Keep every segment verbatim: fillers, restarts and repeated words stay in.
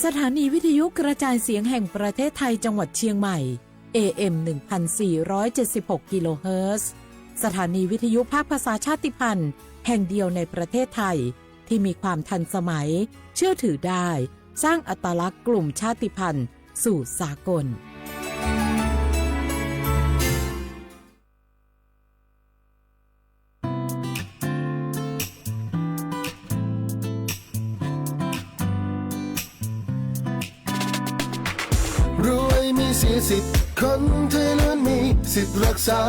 สถานีวิทยุกระจายเสียงแห่งประเทศไทยจังหวัดเชียงใหม่ เอเอ็ม หนึ่งพันสี่ร้อยเจ็ดสิบหก กิโลเฮิรตซ์ สถานีวิทยุภาคภาษาชาติพันธุ์แห่งเดียวในประเทศไทย ที่มีความทันสมัย เชื่อถือได้ สร้างอัตลักษณ์กลุ่มชาติพันธุ์สู่สากล รวยมีเสียสิทธิ์ คนไทยล้วนมีสิทธิ์รักษา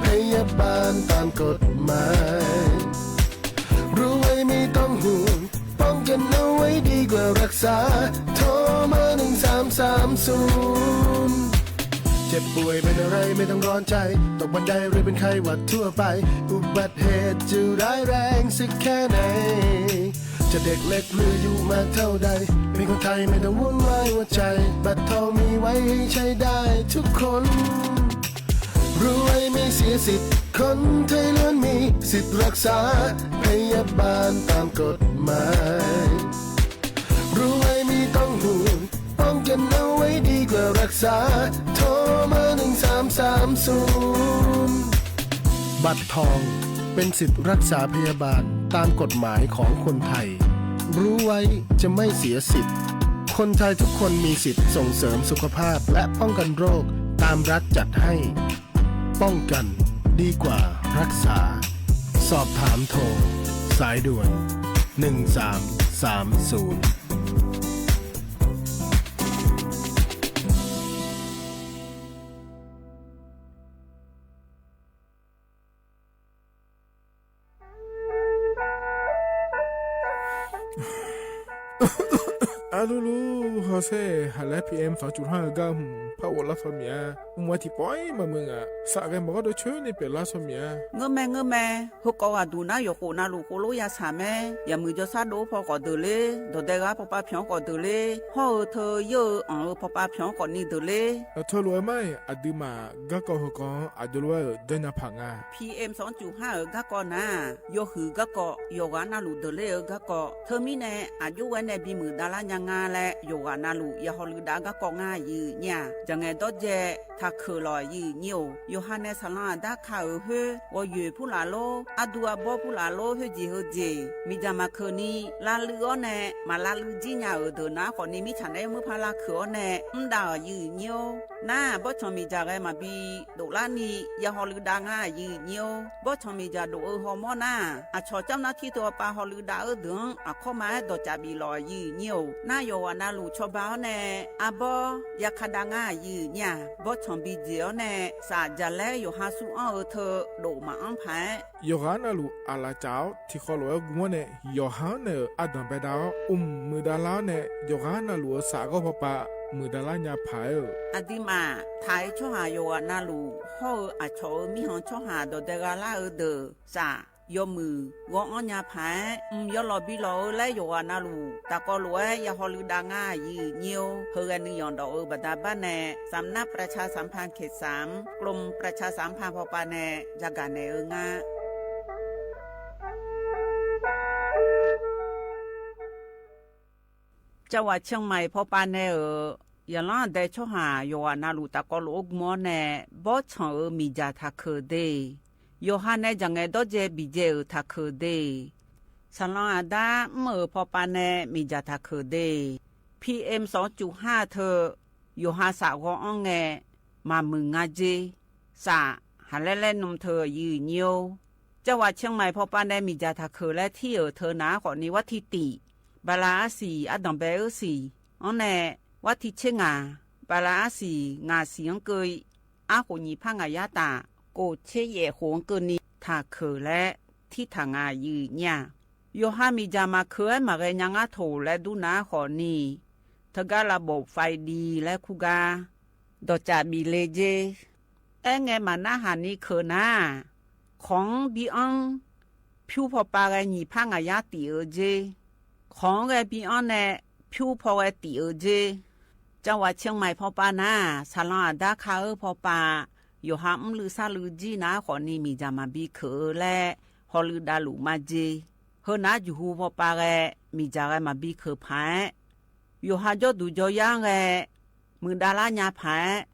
พยาบาลตามกฎหมาย รวยไม่ต้องห่วง ป้องกันเอาไว้ดีกว่ารักษา โทรมา หนึ่งสามสามศูนย์ เจ็บป่วยเป็นอะไรไม่ต้องร้อนใจ ตกบันไดหรือเป็นไข้หวัดทั่วไป อุบัติเหตุจะร้ายแรงสักแค่ไหน จะเด็กเล็กหรืออายุมากเท่าใด เป็นคนไทยไม่ต้องวุ่นวายหัวใจ บัตรทองมีไว้ให้ใช้ได้ทุกคน รวยไม่เสียสิทธิ์ คนไทยล้วนมีสิทธิ์รักษาพยาบาลตามกฎหมาย รวยไม่ต้องห่วง ป้องกันเอาไว้ดีกว่ารักษา โทรมา หนึ่งสามสามศูนย์ บัตรทอง เป็นสิทธิ์รักษาพยาบาลตามกฎหมายของคนไทย รู้ไว้จะไม่เสียสิทธิ์ คนไทยทุกคนมีสิทธิ์ส่งเสริมสุขภาพและป้องกันโรคตามรัฐจัดให้ ป้องกันดีกว่ารักษา สอบถามโทร สายด่วน หนึ่งสามสามศูนย์ Arlulu hawsher haqlaer P M sawqcuf har-eu gar hmq par ghoflar saw miq-a. Mq-a tiqpawf-ir maqmuiq ngaq, safghae maqgawr dov coer ni pyeuflar saw miq-a. Ngeurmae ngeurmae, heukawv ghaqduq nar yawqkhof navluf khoerlof ya shaq mae. Yaqmuiq jawrshar dov-eu paw khawf deuq ler, dawqdae ghaq pawpav pyanq-anr khawf deuq ler, hawr-eu teu yeur-eu anq-eu pawpav pyanq-anr khawf ni deuq ler. Aqteu lof-aer mar-iq aqduimaf garkawv heukawv-anr aqjox lof-aer-euq janrnya paq nga. P M sawqcuf har-euq garkawv nar-aq, yawhuiq garkawv, yawqghaq navluf deuq ler-eu garkawv. Teumirnae aqjox ghae nae bimuiq davlar nya nga laer yawqghaq navluf ya hawluiv dav garkawv ngar aqyuif nyir-aq, jaqngaeq dawrdzae taqkeuq lawq aqyuif nyir-or. Yawqha nae saqlanr aqdar ka-euq khoer, ghawqyoeq purlaf lor, ardu arbawr purlaf lor, khoerjeq heujeq miqdzaq maqkeuq ni lavluiv-awr nae, maq lavluiv jir nya-euq deuq nar khawf ni mirtsaq naeq-aer muir par lavkeuq-awr nae mr dav-euq aqyuif nyir-or. Nar-aq, bawrtsanq miqdzaq ghae maqbi doflar ni ya hawluiv dav ngar aqyuif nyir-or. Bawrtsanq miqdzaq dof-eu hawmawr nar-aq, aqcawq camr nar tir teu-awr pav hawluiv dav-eu deuq-anr aqkawr ma-aer dawqcaf bif lawq aqyuif nyir-or. Nar yawqghaq navluf cawba-awr nae arbawr yaka dav ngar aqyuif nyir-aq, bawrtsanq bi jeq-awr nae saf jaqlaer yawqha sur anr-eu teu dof maqanr paq-aer, yawqghaq navluf aqlaf caf-awr tiqkhawf lof-aer gu-awr nae, yawqha-anr naeq-euq ardanq baedav-awr mq muiqdav lar-awr nae, yawqghaq navluf-euq saf ghawr pawpav muiqdav lar nya paq-aer-euq. Aqduimaf taq-euq tsawrhaq yawqghaq navluf hawr-eu aqcawq-euq mirkhanq tsawrhaq dawqdae gha lar-eu deuq saf yawmuiq ghawr-anr nya paq-aer, mq yawlawq bi lawq-eu laer yawqghaq navluf taqkawv lof-aer ya hawluiv dav ngar aqyuif nyir-or. Heughae nuiyanq dawq-eu baqda bar nae สำนักประชาสัมพันธ์เขตสาม กรมประชาสัมพันธ์ พป nae yagaq naeq-eu nga. จังหวัดเชียงใหม่ พป nae-euq yaqlanr aqdae tsawrhaq yawqghaq navluf taqkawv lof-aer gm-awr nae, bawrtsanq-euq miqdzaq taqkeuq de, yawqha nae jaqngaeq dawrdzae biqdzae-euq taqkeuq de, saqlanr aqdar mr-euq pawpav nae miqdzaq taqkeuq de, P M sawqcuf har teu yawqha saf ghawr-anr ngae maqmuiq nga jer. Saf haqlaer laer nm teu aqyuif nyir-or. จังหวัดเชียงใหม่ พป nae miqdzaq taqkeuq laer tir-euq teu nav-aer khawf ni, war tir tiq, bala arsiq ardanq bae-eu siq-anr nae, war tir tser ngaq, bala arsiq ngaq siq-anr keuv-i, arkhof nyiq par ngaq yar taf, kof tser yaef khof-anr keuvni taqkeuq laer tirtaq nga aqyuif nyir-aq, yawqha miqdzaq maqkeuq-aer maqghae nya ngar toq laer dur nav-aer khawf ni, teugar lavbof faiv di laer kur gar dawqcaf bif le jer. Aerngae maqnarhaq ni keuq nar-aq, kawq-anr bi anr pyur pawpav ghae nyiq par ngaq yar tif-eu jer. Kawq-anr ghae bi anr nae pyur paw ghae tif-eu jer. จังหวัดเชียงใหม่ พป nar-aq, saqlanr aqdar ka-eu pawpav yawqha mrluiv sarluiv jir nav-aer khawf ni miqdzaq maqbi keuq-eu laer hawluiv davluf ma jer. Heu nav-aer juqhu pawpav ghae miqdzaq ghae maqbi keuq paq-aer, yawqha jawrduq jawryar ngae, muiqdav lar nya paq-aer,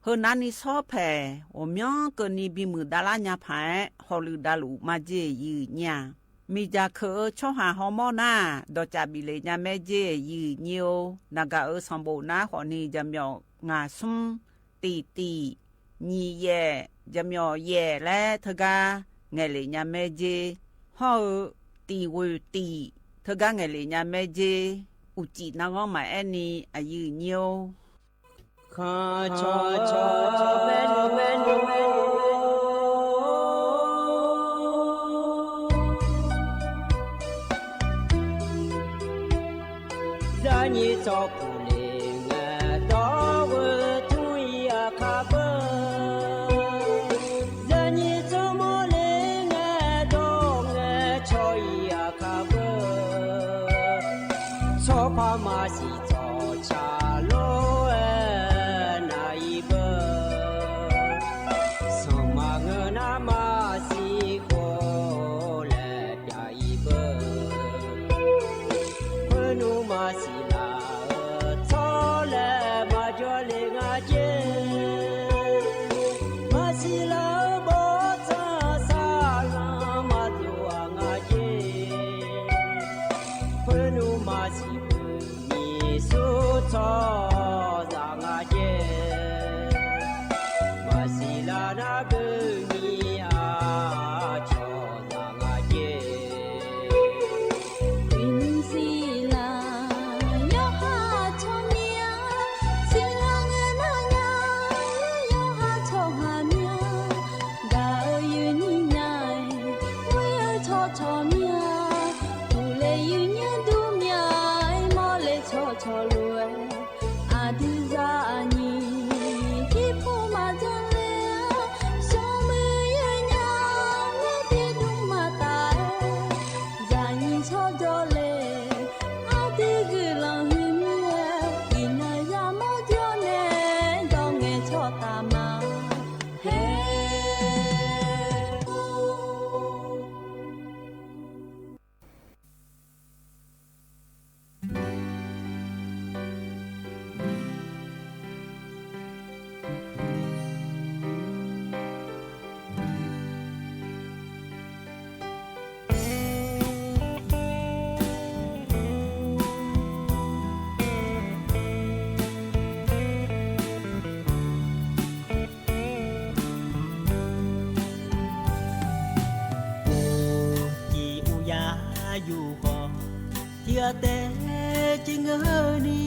heunar ni shawr paeq ghawqmyanr keuvni bimuiq dav lar nya paq-aer, hawluiv davluf maqjeq yuif nyir-aq, miqdzaq keuq-eu tsawrhaq hawmawr nar-aq, dawqcaf bif lef nya maer jer yuif nyir-or. Naqgaq-euq sanqbof nar khawfni jaqmyawf ngaq smr, tiq tiq, nyiq yaef, jaqmyawf yaef laer teugar ngaeqlef nya maer jer. Hawr-eu tiq ghoeq tiq teugar ngaeqlef nya maer jer. Uqcif narghanr maqaer ni aqyuif nyir-or. Khanqcawq cawq baer nymr baer nymr Zaqnyiq tsawrkuq le ngae dawr-eu tmr-ir aqkar beur. Zaqnyiq tsawrmawr le ngae dawr ngae caw-ir aqkar beur. Tsawrpar maqsiq tsawqcaq lof-aer nav-ir beur. Sanqma ngeur nar maqsiq khof laer pyav-ir beur. Khoernmr maqsiq laf-eu tsawrlaeq maqjawr le nga jer. Maqsiq laf-eu bawrtsanq saqlanq maqdov-aq nga jer. Khoernmr maqsiq beumiq sur tsawrhaqzaq nga jer. Maqsiq laf nar beumiq aqcawq zaq nga jer. Uiqnymr siqlaq yawqha tsawrmyanr, siqlaq ngae nar nya, yawqha tsawrhaq myanr, gaq-eu yuif nyir nya-aer, ghoer-eu tsawrcawq myanr, uqle yuif nyanr dur myanr-aer, mawrle tsawrcawq lof-aer, aqdui zaqnyiq jirpov maqjan le-a, sawrmuiq yaer nya, maer tiqdmr maqtaf-aer, zaqnyiq tsawrjawr le, aqdui guiqlanq huiq mir-aer, iqnan yamawr jawr nae, dawr ngae tsawrtaf ma haer. Uqcif uqyaf yuf khawf, tiq ghaq taef jir ngeur ni,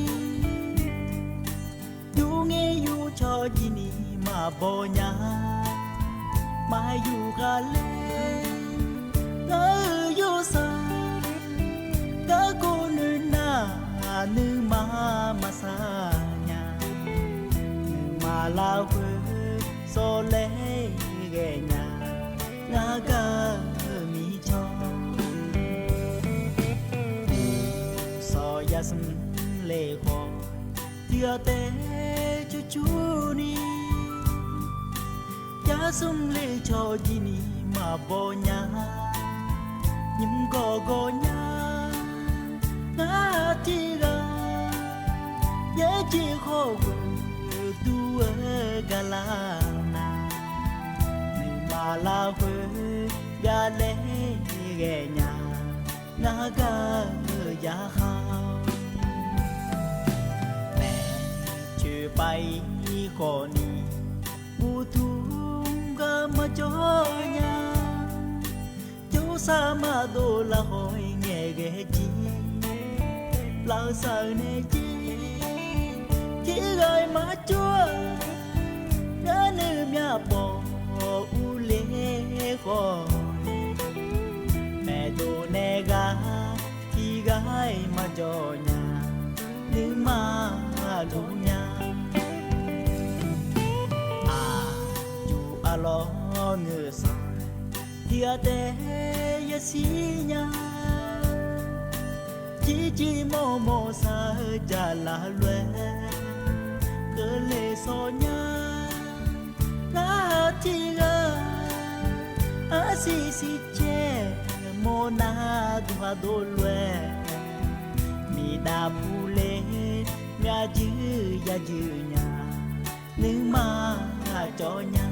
yur ngaer yur cawq jir ni maqbaw nya. Maqyuf ghaqler ngar-euq yawsanr, garkawv noeq nar nuima maqsar nya. Nuima larkhoer sawr laer ghae nya, ngar gar-eu mircawr. Sawq yasmr le khawf, tiq ghaq taef cur cur ni, yasmr le cawq jir ni maqbaw nya. Nymr gawq gawq nya, ngar tiq ghaq yaerjeq khawf ghoe dur-eu gaqlar nar, nuima larkhoer byav laer ghae nya, ngar gar-eu yarkhaq-awr. Maeqtsoeq pav-ir khawf ni, uqduq gar maqjawr nya. Jawrsar maqdov lafkhawf-ir ngaeqghae jir, lafsaq-eu nae jir, tiq ghaq-ir maqjawr-a. Ngar nuimyaq pawf urler khawf, maeqdov nae ghaq tiq ghaq-ir maqjawr nya, nuima luf nya. Aqyuif arlawr ngeur sanq, tiq ghaq taef yashir nya. Jirjir mawrmawr sar-eu jaqlaf lof-aer, keuvle sawr nya. Ngar tiq ghaq arsiq siqcaer mawrnar duq haq dov lof-aer, miqdav puq le Yajir yajir nya, nuima cawv nya.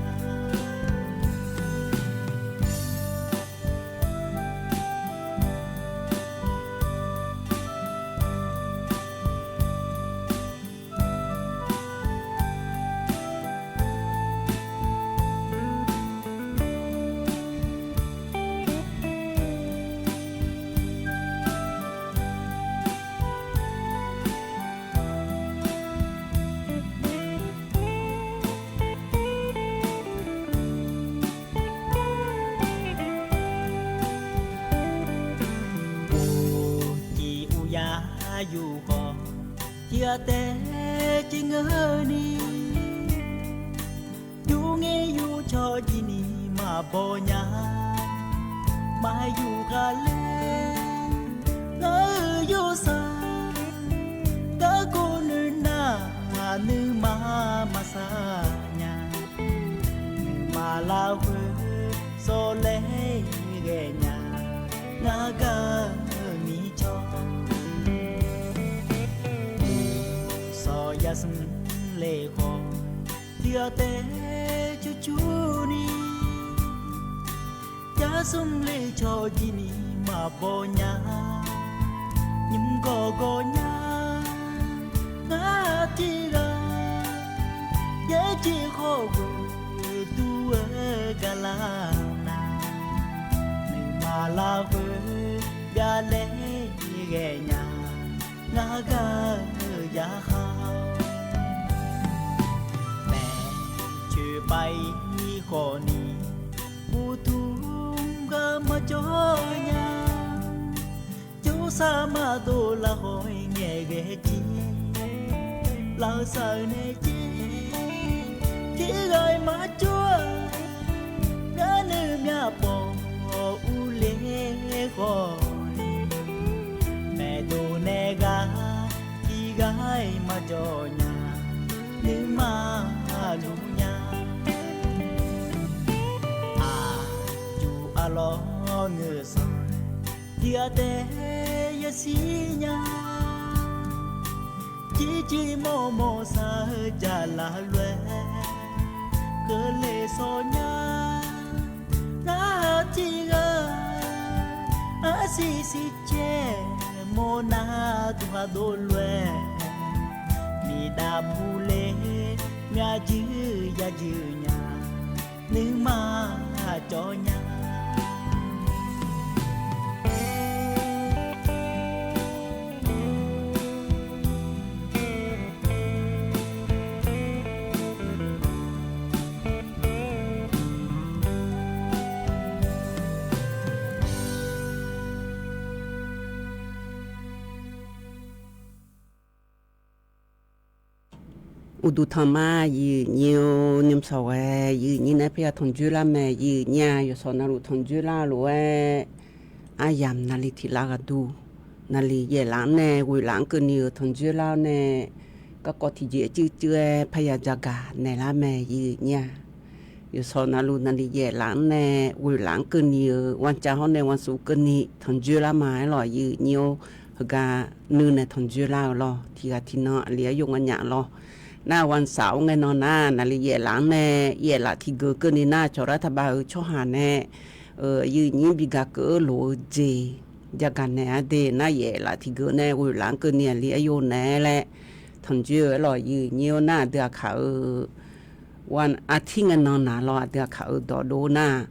Uqcif uqya yuf khawf, tiq ghaq taef civ ngeur ni. Yurngaer yur cawq jir ni maqbaw nya. Maqyuf ghaqler, ngar-euq yawrsaq, garkawv nuinar, nuima maqsar nya. Nuima larkhoer sawrlaer ghae nya, ngar gar-eu mircawr. Sawq yasmr le khawf, tiq ghaq taef cur cur ni. Yasmr le cawq jir ni maqbaw nya. Nymr gawqgawq nya, ngar tiq ghaq, yaerjeq khawf ghoe dur-aer gaqlar nar. Nuima larkhoer byavlaer ghae nya, ngar gar-eu yarkhaq-awr. Maeqcoeq pav-ir khawf ni, uqduq gar maqjawr nya. Jawrsar maqdov lar khawf ngaeqghae jir, lafsawq-eu nae jir, tiq ghaq-iq maqjawr-a. Ngar nuimyaq pawf urler khawf ni, maeqdov nae ghaq tiq ghaq-iq maqjawr nya, nuima luf nya. Aqyuif arlawr ngeur sanq, tiq ghaq taef yashir nya. Jirjir mawrmawr sar-eu jaqlaf lof-aer, keuvle sawr nya. Ngar tiq ghaq, arsiq siq caer mawrnar duqha dov lof-aer, miqdav puler myavjuir yajir nya, nuima cawv nya. Uqduq tanq ma, yif nyir-or, nymr sawq ghae, yif nyir nae parya tanqjoer lar mae, yif nyir-aq, yawqsawq navluf tanqjoer lar lof-aer, aryamq navli tiq lar ghaqduq, navli yaeflaf-anr nae ghoeqlaf-anr keuvni-euq tanqjoer lar-awr nae, garkawv tiqjeq cuivcuiv-aer parya jagaq naeqlar mae, yif nyir-aq. Yawqsawq navluf navli yaeflaf-anr nae ghoeqlaf-anr keuvni-euq wancav hawr nae wansuv keuvni tanqjoer lar ma aerlawq, yif nyir-or, heugar nuinae tanqjoer lar-eu lawr, tiq ghaq tiq nan aqli aryov nganyaf lawr. Nar-aq wansav-awr ngae nan nar, navli yaeflaf-anr nae yaeflaf tiqgeu keuvni nar, cawqlar taqbav-euq tsawrhaq nae yif nyir bigaq keuv-eu loq-eu jeq jagaq naeq-ar de nar, yaeflaf tiqgeu nae ghoeqlaf-anr keuvni aqli aryov naeq-aer laer tanqjoer-eu aerlawq, yif nyir-or nar, aqdui aqkaq-eu artir ngae nan naq lawr, aqdui aqkaq-eu dawqdov nar,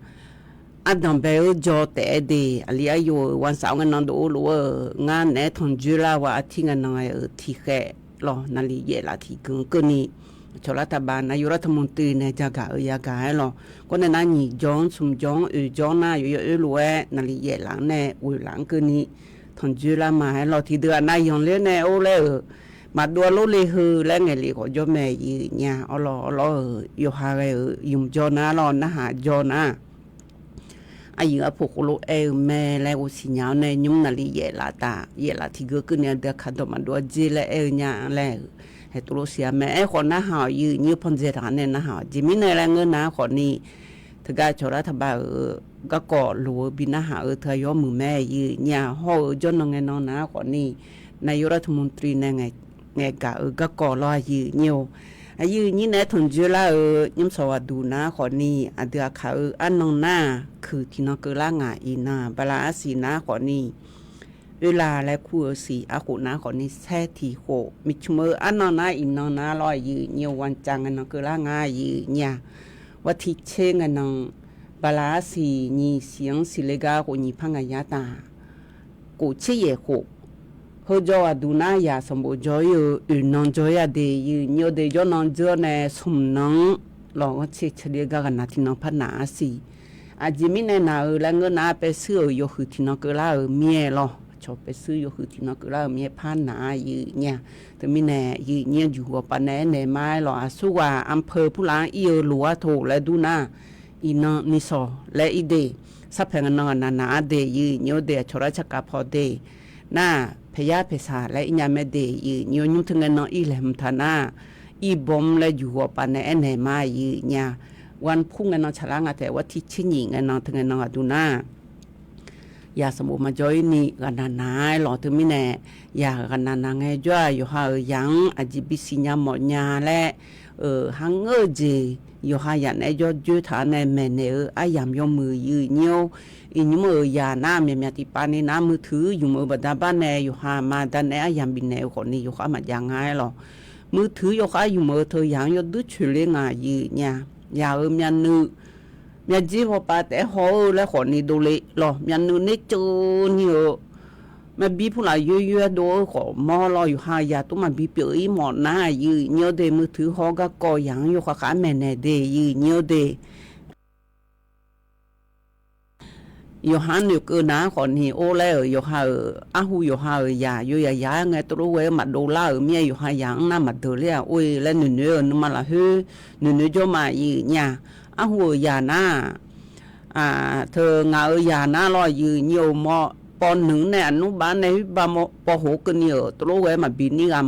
ardanq bae-eu jawr taef-aer de, aqli aryov-euq wansav-awr ngae nan dov-eu lof-eu ngar naeq-aer tanqjoer lar-eu artir ngae nan ghae-euq tiqkhaeq lawr, navli yaeflaf tiqgeu keuvni cawqlar taqbav nav yawlar tanqmuv tuiv nae jagaq-eu yagaq-aer lawr. Khoer nae nar, nyiq jawr-anr smq jawr-anr oeq jawr nar, yawqyawf oerlof-aer navli yaeflaf-anr nae ghoeqlaf-anr keuvni tanqjoer lar ma aerlawq, tiqdeuq-aq nav yanq ler nae or laer-euq maqdov-a lor le heu laer ngaeq lef khawf jawr mae, yif nyir-aq, awrlawr awrlawr-euq yawqha ghae-euq ymq jawr nar lawr, narhaq jawr nar, aqyuif arpoq khoerlof aer-eu mae laer ghovsiq nya-awr nae, nymr navli yaeflaf taf, yaeflaf tiqgeu keuvni aqdui aqkaq dawq maqdov-a jer laer aer-eu nya laer-euq haeq tov lof siq-a mae. Aerkhawf narhaq-awq, yif nyir panzae taq nae narhaq-awq, jeq mirnae laer ngeur nar khawfni, teugar cawqlar taqbav-euq garkawv loq-eu bi narhaq-eu teu-aq yawmuiq mae, yif nyir-aq, hawr-eu jawrnan ngae nan nar khawfni, nav yawlar tanqmuv tuiv nae ngae ngaeqgaq-eu garkawv lawr, aqyuif nyir-or. Aqyuif nyir naeq-aer tanqjoe lar-euq nymrsawq ghaqduq nar khawfni, aqdui aqkaq-eu arnan nar-aq, kuiq tiqnan keuvlar ngaq iqnan bala arsiq nar khawfni, oerla laer kur-eu siq arkhof nar khawfni saer tiq khof, miqcmq-eu arnan nar iqnan nar lawr, aqyuif nyir-or. Wancav ngae nan keuvlar nga, aqyuif nyir-a. War tiq tser ngae nan bala arsiq nyiq siq-anr siqle gar khof nyiq par ngaq yar taq, khof tser yaef khof. Heujawr ghaqduq nar yaq sanqbof jawr-ir-eu oeq nan jawr-ir-a de, aqyuif nyir-or. De jawr nan dzeur-awr nae smq nan-anr lawq, ghanrcae caeler gar ghaqnaq tiqnan par naq arsiq. Aqjeq mirnae naq-euq laer ngeur nar, paev shuir-euq yawhuiq tiqnan keuvlar-euq mir-aer lawr, aqcawq paev shuir yawhuiq tiqnan keuvlar-euq mir-aer par naq-a, aqyuif nyir-a. Teumirnae aqyuif nyir-anr juqhu awqpaf nae aernaeq ma-aer lawq, aqsurghaq anpeu purlaf-anr ir-eu lof-ar toq laer dur nar, iqnan nisawq laer ir de, sarpaeq ngae nan ghaqnaq naq-ar de, aqyuif nyir-or. De aqcawq lar tsarkaq paw de, nar-aq paeqyar paeqsaq laer ir nya mae de, aqyuif nyir-or. Nymr teu ngae nan ir laeqhmq taq nar, ir bawm laer juqhu awqpaf nae aernaeq ma, aqyuif nyir-a. War pur ngae nan tsaqlar nga taef, war tiq tser nyiq ngae nan teu ngae nan ghaqduq nar, yaq sanqbof maqjawr-ir ni ghaqnaq naq-aer lawq. Teumirnae yaq ghaqnaq naq ngae jawr-aq, yawqha-euq yaq-anr aqjeq bisiq nya mawf nya laer, euq, ha ngeur-eu jeq yawqha yaq naeq-aer jawr joer taq-anr nae maeqnaeq-eu aryamq yawmuiq, aqyuif nyir-or. Iqnymr-euq yaq nar myaqmyaq tiqpav ni nar, muiq tuiq yumq-eu baqda bar nae yawqha aqma aqda naeq-aer aryamq bifnaeq-eu khawfni yawkhav maqjav nga-aer lawq. Muiq tuiq yawkhav yumq-eu teu yaq-anr yawduir coeqler nga, aqyuif nyir-a. Yaq-euq myavnuiv myavjir hawpav taef-aer haw-eu laer khawfni dovle lawq, myavnuiv ner ceuv ni-euq maqbi purlaf yoer yoer-aer dov-eu khawf mawr lawq, yawqha yaq tov maqbi pyeuf-ir mawf nar, aqyuif nyir-or. De muiq tuiq haw garkawv yaq-anr yawkhav khav maeqnaeq de, aqyuif nyir-or. De yawqha-anr noeqkeuv nar khawfni or laer-euq yawqha-euq arhu yawqha-euq yaq yoyaq yaq-aer ngae tov lof ghae-eu maqdov lar-euq mir-aer, yawqha yaq-anr nar maqdeuq ler-aq or-e laer noeqnoeq-eu nuima lafkhoer noeqnoeq jawr ma, aqyuif nyir-a. Arhu-euq yaq nar-aq, teu ngaq-euq yaq nar lawr, aqyuif nyir-or. Mawr pawv nui-anr nae aqnmr baf-anr nae khoer ba mawr pawv hof keuvni-euq tov lof ghae-aer maqbi nir ghaq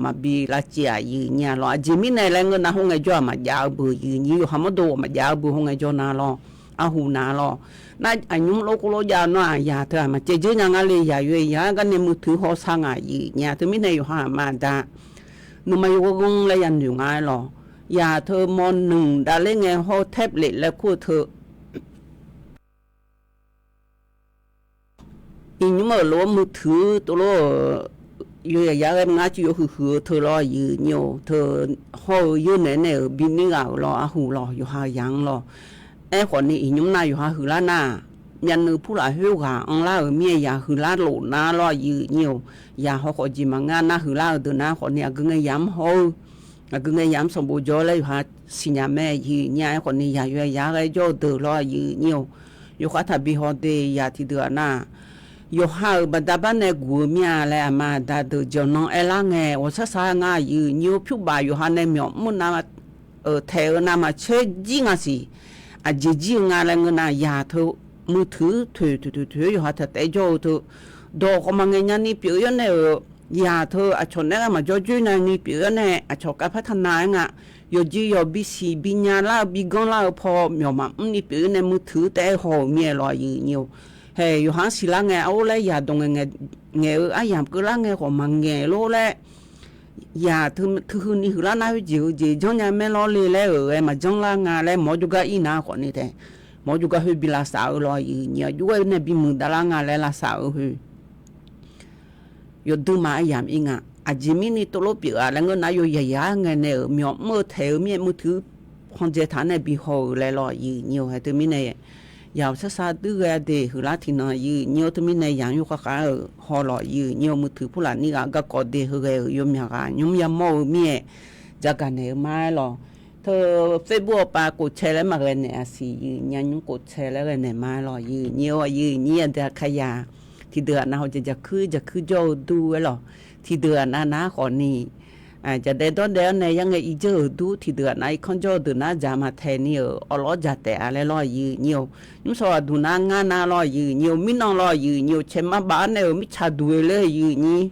maqbi lavcaev, aqyuif nyir-a lawq. Aqjeq mirnae laer ngeur nar khoer ngae jawr-aq maqjav-eu beuq, aqyuif nyir yawqha mawrdo maqjav-eu beuq khoer ngae jawr nar lawr, arhu nar lawr. Nar aqnymr lof khoerlof jav nar-aq, yaq teu-aq maqcaev dzeur nya nga le, yaq yoyaq yaq-aer gar nae muiq tuiq haw sar ngaq, aqyuif nyir-a. Teumirnae yawqha aqma aqda nuima yawghanr ghanr laer yanoeq nga-aer lawq. Yaq teu mawrnuiq davler ngae hawr-eu tablet laer kur-eu teu iqnymr-euq lof-aer muiq tuiq tov lof-euq yoyaq yaq ghae ngar cuiv yawhuiq huiq-eu teu lawr, aqyuif nyir-or. Teu hawr-eu yeur naeq nae-euq bi nir ghaq-euq lawr, arhu lawq, yawqha yaq-anr lawr. Aerkhawfni iqnymr nar yawqha huiqlar nar-aq, myavnuiv purlaf khoerghaq anrlar-euq mir-aer yaq huiqlar lof nar lawr, aqyuif nyir-or. Yaq haw khawf jeq maqngeur nar huiqlar-eu deuq nar khawfni aqgeu ngae yamq hawr-eu, aqgeu ngae yamq sanqbof jawr laer yawqha siqnya mae, aqyuif nyir-a. Aerkhawfni yaq yoyaq yaq ghae jawr-eu deuq lawr, aqyuif nyir-or. Yawkhav taqbi haw de yaq tiqdeuq-aq nar, yawqha-euq baqda bar nae guq-eu mir-a laer aqma aqda deuq jawqnan aerlar ngae ghawqshar shar ngar, aqyuif nyir-or. Pyur baf yawqha nae myawq mr-eu nav taeq-eu navmaqtser jir nga siq. Aqjeq jir-eu nga laer ngeur nar, yaq teu muiq tuiq toeq toeq toeq toeq-aer yawqha taq taef jawr-eu teu dawq khawf maqngaeq nyani pyeuf-eu yawr nae-euq, yaq teu aqcawq naeq-aer maqjawr joer nyani pyeuf-eu yawr nae aqcawq kavpar taqnav-aer nga. Yawqjeq yawq bisiq binya lar-eu biganr lar-eu paw myawq maqmr ni pyeuf-eu nae muiq tuiq taef-aer haw-euq mir-aer lawr, aqyuif nyir-or. Haeq yawqha-anr siqlar ngae ar or laer yaq dawq ngaeq ngaeq-eu aryamq keuvlar ngae khawf maqngaeq lor laer yaq teu huiq ni huiqlar nar khoerjeq heujeq janrnya maer lawr le laer-euq ghae maqjanr lar nga laer mawr jawrgar ir nar khawfni taef, mawr jawrgar khoer bi lavsav-eu lawr, aqyuif nyir-or. Jov-aer nae bimuiq davlar nga laer lavsav-eu khoer yawduir ma aryamq ir nga. Aqjeq mirni tov lof pyeuf-a laer ngeur nar, yawyaq yaq-aer ngae nae-euq myawq mr-eu taeq-eu mir-aer muiq tuiq khanqdzae taq nae bi haw-euq laer lawr, aqyuif nyir-or. Haeq teumirnae yaq-awq sar sar duir ghae de huiqlar tiqnan, aqyuif nyir-or. Teumirnae yaq-anr yawkhav khav-euq haw lawr, aqyuif nyir-or. Muiq tuiq purlaf nir ghaq garkawv de heughae-euq yawmyaq ghaq nymr yamawr-eu mir-aer jagaq naeq-eu ma-aer lawr. Teu Facebook awqpav kof cae laer maqghae naeq-a siq, aqyuif nyir-a. Nymr kof cae laer ghae naeq ma-aer lawr, aqyuif nyir-or. Aqyuif nyir aqdui aqkaqyaq tiqdeuq-aq nav hawqjeq jaqkuir jaqkuir jawr-eu dur-aer lawr. Tiqdeuq-aq nav nar khawfni jaqdaev dawrdaev-awr nae yar ngae irdzeur-euq dur, tiqdeuq-aq nav irkanr jawr-eu deuq nar dzaq maqtaeq ni-euq awqlawr dzaq taef-a laer lawr, aqyuif nyir-or. Nymrshawq aqduq nar ngar nar lawr, aqyuif nyir-or. Mirnan lawr, aqyuif nyir-or. Caeqma baf-aer nae-euq mirtsaq duq-eu laer, aqyuif nyir.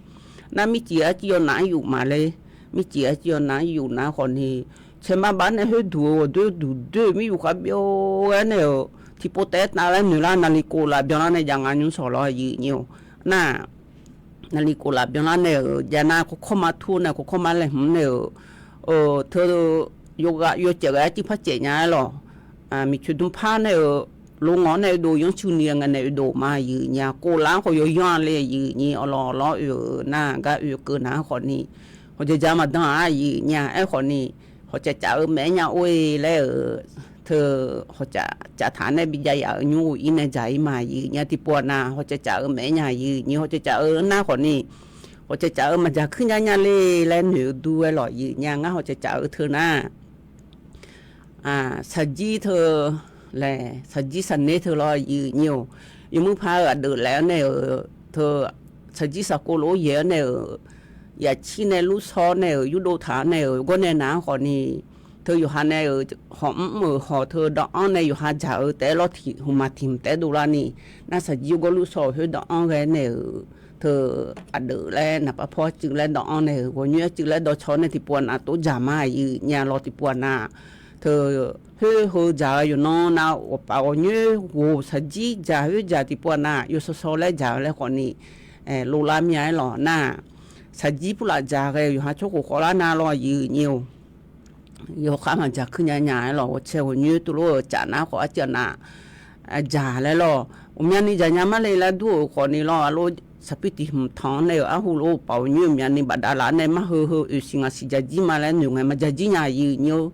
Nar mircif arciv yaw nav-anr yuf ma ler. Mircif arciv yaw nav-anr yuf nar khawfni caeqma baf-aer nae khoer duq-eu ghawqdoer duq doer mir yuf khar byov-aer nae-euq tiqpov taef-aer tav laer noeq lar naqli kov laf byanlar nae jav nga nymrshawq lawr, aqyuif nyir-or. Nar naqli koflaf byanlar nae-euq javnar, kawrkawr ma tur nae, kawrkawr ma laeqhmq nae-euq, teu yawghav yawcaef ghae arcuir par caef nya-aer lawq. Miqcoeq dmrpar nae-euq, lo ngawq-anr nae oedov yanrcuini ngae nae oedov ma aqyuif nya. Koflaf-anr khawf yawyanr-a le aqyuif nyir, awqlawq lawr oe-euq nar gar oe keuv nar khawfni, hawqjaq jaq-eu maqdan-aq aqyuif nya. Aerkhawfni, hawqcaf caf-eu maeq-aer nya or-e laer-euq, teu hawqcaf caf taq nae bijav yaf-euq nymr ghof-ir nae dzaq-ir ma aqyuif nya. Tiqpov-aq nav, hawqcaf caf-eu maeq-aer nya aqyuif nyir, hawqcaf caf-eu nar khawfni, hawqcaf caf-eu maqdzaq kuir nya nya le laer noeq-eu dur-aer lawq aqyuif nya. Ngar hawqcaf caf-eu teu nar, shaqjir teu laer, shaqjir shaqner teu lawr aqyuif nyir-or. Yawmuir par-eu aqdeuq laef-awr nae-euq teu, shaqjir shaqkov lof-aer yaeq-awr nae-euq, yaqcir nae lursaw nae-euq, yurdov taq-awr nae-euq, gawr nae nav-anr khawfni, teu yawqha nae-euq hawq mr-euq hawq teu dawvanr nae yawqha dzaq-eu taef-aer lawr tiq hmq ma tiq hmq taef-aer dovlar ni, nar shaqjir gawr lursaw-euq khoer dawvanr ghae nae-euq, teu aqdeuq laer naqpav paw arcuiv laer dawvanr nae-euq, ghawqnyoer arcuiv laer dawvcaw nae tiqpov-aq nav tov dzaq ma aqyuif nya lawr tiqpov-aq nav, teu khoer heu dzaq-eu yawqnan nav ghawqpaf ghawqnyoer ghof shaqjir dzaq khoer dzaq tiqpov-aq nav yawsaw saw laer dzaq-eu laer khawfni, lov lar mya-aer lawq nar, shaqjir purlaf dzaq ghae-eu yawqha tsawrkhof khawvlar nav lawr aqyuif nyir-or. Yawkhav maqdzaq kuir nya nya-aer lawq, ghawqcae ghawqnyoer tov lof-eu caf nar khawf arcuiv nav dzaq laer lawr, ghawqmyani dzaq nya mar le laer dur-euq khawfni lawr, aqlof saqpir tiq hmq tanq-anr nae-euq arhu lof-eu paf ghawqnyoer ghawqmyani bafdav laf-awr nae mar heu heu oeq siq ngaq siq dzaq jir ma laer noeq ngae maqdzaq jir nya aqyuif nyir-or.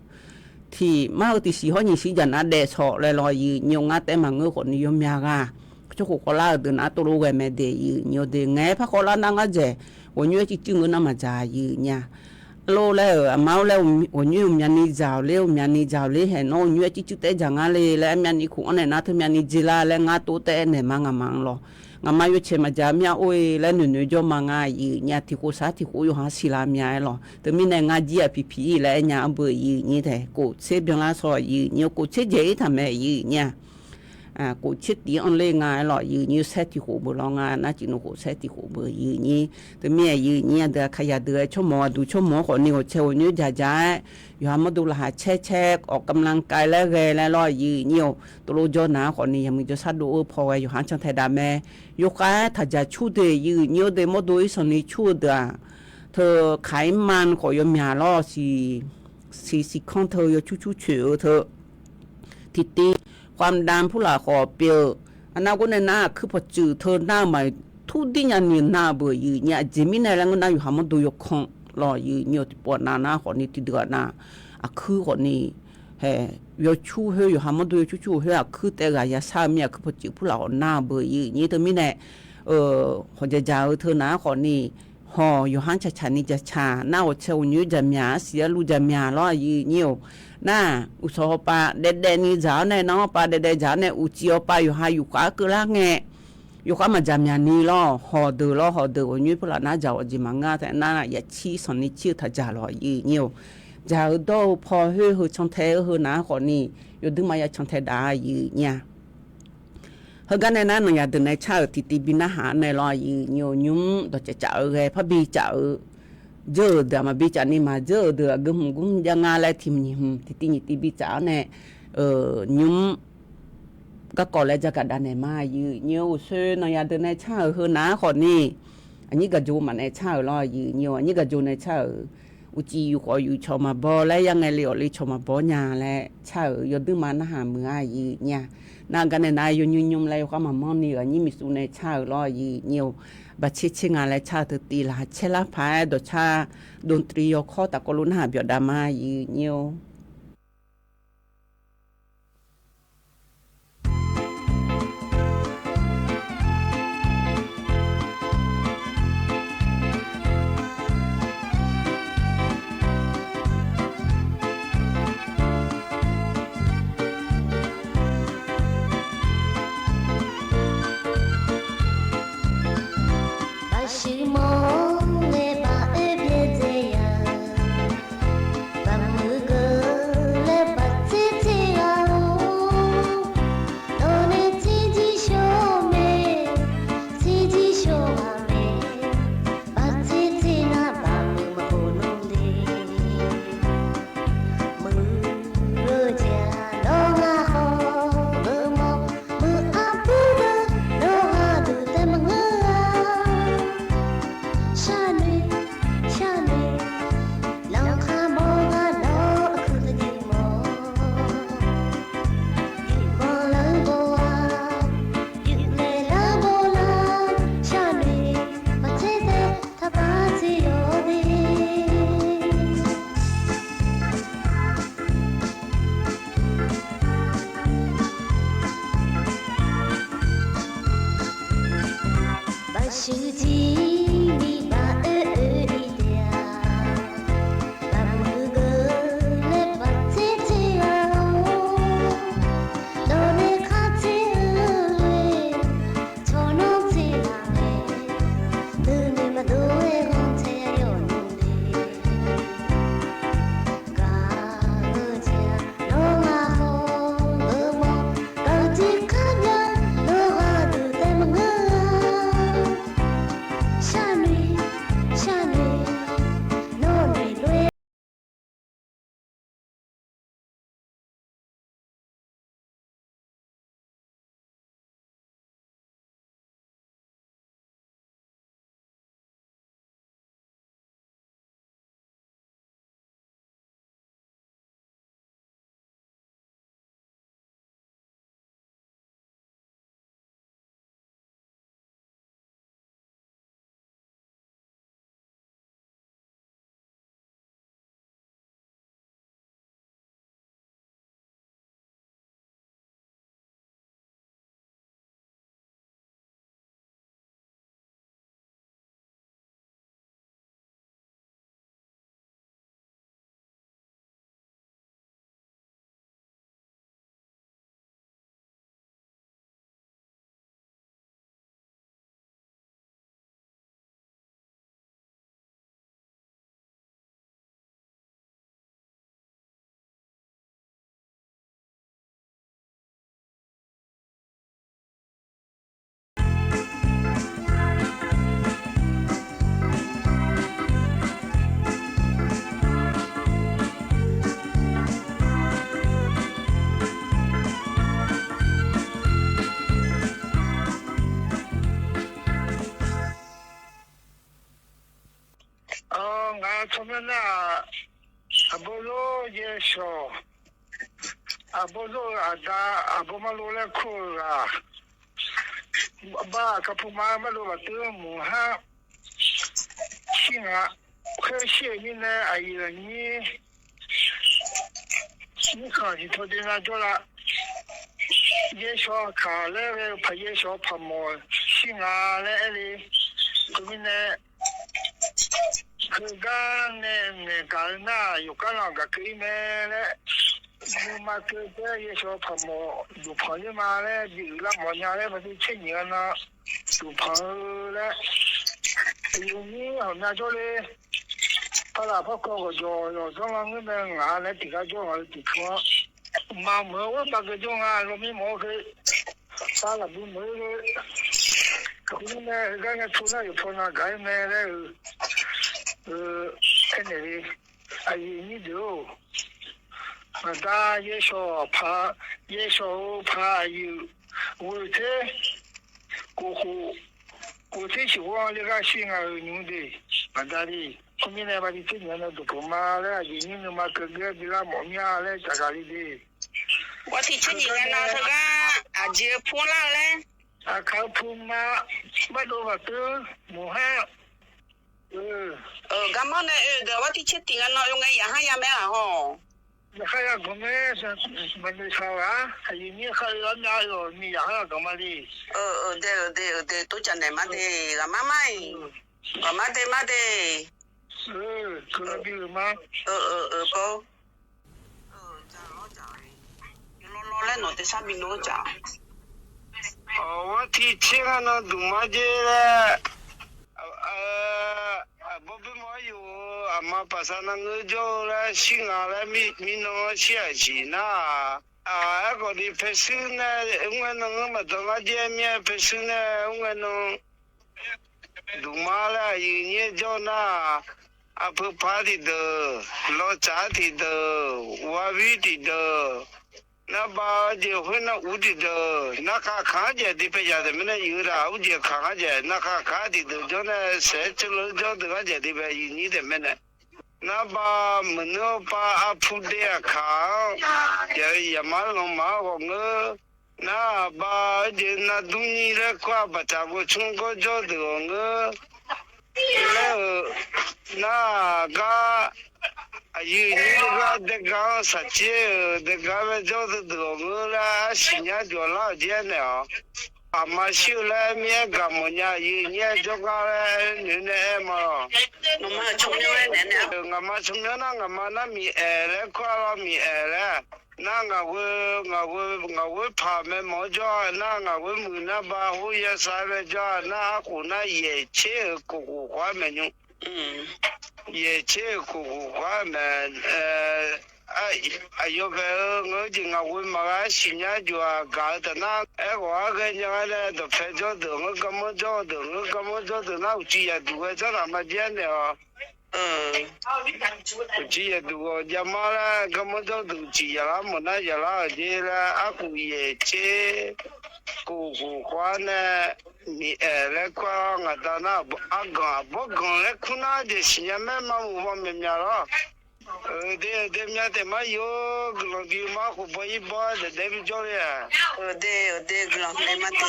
Tiq mar heu tiq siq hawr nyiq siq dzaq nav daef sawq laer lawr aqyuif nyir-or. Ngar taef maqngeur khawfni yawmya ghaq tsawrkhof khawvlar-euq deuq nav tov lof ghae mae de aqyuif nyir-or. De ngaeq-aer par khawvlar nar ngar dzaeq ghawqnyoer-aer civ cuiv ngeur nar maqdzaq aqyuif nya. Arlor laer-euq aqma-or laer ghawqnyoer ghawqmyani dzaq-awq ler, ghawqmyani dzaq-awq ler haeq, nawr ghawqnyoer-aer civ cuiv taef-aer dzaq ngar le laer, aqmyavni khof-anr nae nar teumyavni dzer lar laer ngar tov taef-aer naeq ma ngaq ma-anr lawq. Ngaq ma yawcaeq maqdzaq mya or-e laer noeqnoeq jawr ma ngar aqyuif nyir-a. Tiq khof sar tiq khof yawqha siqlar mya-aer lawq. Teumirnae ngar jir-aq piqpiq-ir laer aer nya-anr beu aqyuif nyir taeq, kof tser byanlar saw aqyuif nyir-or, kof tser dzaeq-ir taq mae aqyuif nyir-a. Kof tser tif-anr ler nga-aer lawq aqyuif nyir-or, saer tiq khof beu lawr nga nar cif nmr khof saer tiq khof beu aqyuif nyir. Teumirnae aqyuif nyir aqdui-aq kaq yaq deuq-aer tsawrmawq aqduq tsawrmawq-anr khawfni ghawqcae ghawqnyoer dzaq dzaq-aer, yawqha mawrdo laqkhaq caer caer-awq kamlan kav laer ghae laer lawr aqyuif nyir-or. Tov lof jawr nav-anr khawfni yaqmuiq jawrshar dov-eu paw ghae yawqha-anr cantae dav mae. Yawkhav-aer taq dzaq cur de aqyuif nyir-or. De mawrdo irsanqni cur-eu deuq-aq, teu kaq-ir ma khawf yawmyaq lawr siq, siq siq kanr teu yawcur cur coeq-eu teu tiqtiv, khoamqdam purlaf khawf pyeuf-eu, aqnav ghof nae nar aqkuir pawqtsuif teu nar-eu maqtmr dir nyani nar-eu beu aqyuif nyir-a. Aqjeq mirnae laer ngeur nar yawqha mawrdo yawkanr lawr aqyuif nyir-or. Tiqpov nav nar khawfni tiqdeuq aqnav aqkuir khawfni hae, yawcur khoer yawqha mawrdo yawcur cur-eu khoer aqkuir taef ghaq yashar-eu mir aqkuir pawqtsuif purlaf khawf nar-eu beu aqyuif nyir. Teumirnae hawqjaq dzaq-eu teu nav-anr khawfni, hawq yawqha-anr caqcaq ni dzaqcaq nar ghawqcae ghawqnyoer dzaqmyaq arsiq arluv dzaqmyaq lawr aqyuif nyir-or. Nar uqshawq hawpav daefdaef ni dzaq-awr nae, nar hawpav daefdaef dzaq-awr nae uqcif hawpav yawqha yufkhav-aer keuvlar ngae, yawkhav maqdzaq myaq ni lawr. Hawq deuq lawr, hawq deuq ghawqnyoer purlaf nar dzaq-awq jeq maqngeur taef nar yaqcir sanqni cir-eu taq dzaq lawq aqyuif nyir-or. Dzaq-eu dawr-eu paw khoer heu cantae-eu heu nav-anr khawfni, yawduir ma ya cantae dav aqyuif nyir-a. Heugar nae nar naqyaq deuq nae car-euq tiqtiv bi narhaq-anr nae lawr aqyuif nyir-or. Nymr dawqcaev caf-eu ghae parbi caf-eu, dzeur-euq deuq-aq maqbi caf ni maqdzeur-euq deuq aqgeu hmq gmr jav nga laer tiq nyiq hmq tiqtiv nyiq tiv bi caf-awr nae, nymr garkawv laer jagaq dav naeq ma aqyuif nyir-or. Uqshoe naqyaq deuq nae car-euq heu nav-anr khawfni, aqnyir gaq jo maqnaeq car-euq lawr aqyuif nyir-or. Aqnyir gaq jo nae car-euq uqcif yuf khawf yuf cawq maqbaw laer, yar ngae le awq le cawq maqbaw nya laer car-euq yawduir ma narhaq muiq-a aqyuif nyir-a. Nar gar nae nar yawnymr nymr laer yawkhav maqmanr ni-euq aqnyir miqsuv nae car-euq lawr aqyuif nyir-or. Baqtser tser nga laer car-eu teu tiv laqkhaq caer lar paq-aer dawqcar dovtri yawkawr tafkawv lof narhaq byawf dav ma aqyuif nyir-or. Baqshuif mawr-eu ngae baq oer byaerdzae ya. Baqmuiq geu Tsawrmyanr nar-aq, aqbawr zor yaer shawq, aqbawr zor-eu aqda, aqbawr marlo laer kur-eu ghaq, bar aqkar puma mardov baqteuv muiq har shir ngaq, khoer shir-euq mirnae aqyuif aqnyir mirkhanq tiqtaw deuv nar jawrlar. Yaer shawq kaq laer ghae-eu paq yaer shawq paq mawf shir nga laer aer le. Teumirnae heugar nae ngaeqgaq-eu nar yawqgar lanq gaq keuv-ir mae laer, nuima keuv taer yaer shawq paq mawf duqpanq ler ma laer bi uiqlar mawf nya laer maqde tser nyiq-a nan duqpanq-eu laer, aqyuif nyir hawq nya jawrle. Parlaq parkaw ghawqjawq yawqdzanr lanr ngeur mae ngaq-a laer tiqgar jawr ngaq-eu tiqpov-anr maqmeuq-eu ghawr baqgeu jawr nga lawr mir mawf-awr khe. Parlaq bui meuq-eu ghe. Khoermirnae heugar ngae tov nar yawqpaw na gaq-ir mae laer-eu aernaeq le. Aqyuif nyir deuq-or, ngaqda yaer shawq paq, yaer shawq-eu paq aqyuif ghoeq ter, ghof khof, ghof ter siq ghawr-anr ler gar shir nga-euq nymr de, ngaqda le. Khoermirnae maqdi tser nyiq-a nae duqpanq ma laer aqyuif nyir nuima keuv ghae bilar mawf mir-a laer caqgaq le de. Ghawr tiq tser nyiq nga nan teugar aqjeq-eu pur lar-eu laer, aqkaq-eu puma mardov baqteuv muiq har. Garmanr nae oe deuq ghawr tiq tser tiq nga nan oe ngae yaqhar ya mae-aq hawr. Yaqhar ya ganq mae, maqnoeq shaq-aq, aqyuif nyir khar-eu armyav-awq ni yaqhar ya ganq ma le. Oe, oe de, oe de, oe de, tov caf naeq ma de, ghaqmar mar-iq, ghaqmar de mar de. Oe, keuq la bi-euq ma. Oe, oe, oe, bawr. Yawlawr lawr laer nawq tersar bi nor-ar caf. Ghawr tiq tser nga nan duqmar jer laer, aqbawr bymawr-ar yuf-eu aqma paqsar nar ngeur jawr-eu laer shir nga laer mirnan-anr shir-aq siq nar-aq, aerkhawf ni paershuir nae mr ngae nan ngeur maqdan ngar jaer mir-aer paershuir nae mr ngae nan duqmar laer aqyuif nyir-aer jawr nar-aq, aqpeu paq tiqdeuq, lawtsaq tiqdeuq, ghawqha vir tiqdeuq, narbav jeq khoernar uq tiqdeuq, narkhav kaq-anr jaeq dipae yaq taef mirnae yuf-eu taq, urjeq kaq-anr jaeq narkhav kaq tiqdeuq jawr nae saeq-aer ceuvleur jawr deuq-anr jaeq dipae yuf nyir taef mirnae. Narbav meuq neur pav arpur dae aqkaq-anr, yaqmar lanqmaq-anr ghawq ngeur. Narbav-eu jeq nar dur nyir laer kur-aq baqtaq ghoe tsmr gawr jawr deuq ghawq ngeur. Laer-euq nar gar aqyuif nyir gar daegar-anr saqtser-euq daegar bae jawr deuq deuq ghawq ngeur laer arsiq nyar jawq lar-euq jaer naeq-awq. Aqma shir-eu laer mir-aer gaq mawf nya aqyuif nyir-aer jawrgar laer noeq nae aer ma lawq. Ngaqma tsawrmyanr nar ngaqma nar Miqaeq laer kur-a lawr Miqaeq laer. Nar ngaq ghoe, ngaq ghoe, ngaq ghoe paq mae mawf-awr jawr-a nar ngaq ghoe muiq nar ba hor yasar mae jawr-a nar arkhof nar yaeq tser-euq kof khof khawf-ar maeq nymr. Yaeq tser-euq kof khof khawf-ar maeq, aqyawf bae-eu ngeur jeq ngaq ghoe maqgha-aer siqnya jawr-aq gaq-eu taf nar aerkhawf-ar ghaenya-ar nae dawqpae jawr deuq ngeur garmanr jawr-eu deuq ngeur garmanr jawr deuq nar uqcif yaqduq ghae janr laf ma jaer naeq-awq. Uqcif yaqduq ghawq javmar laer garmanr jawr deuq uqcif yaqlar mawf nar yaqlar-euq jer laer arkhof yaeq tser kof khof khawf-ar nae Miqaeq laer kur-a lawr ngaq da nar arganq aqbawr ganq laer kur nar jeq siqnya maer ma mq ma myaqmyaq lawr. Euq de, euq de, myav taef mar yov-ar guiqlanq bi mar khof baw ir baw-aer daef daef bi jawr le-aq. Euq de, euq de, guiqlanq nae mar de.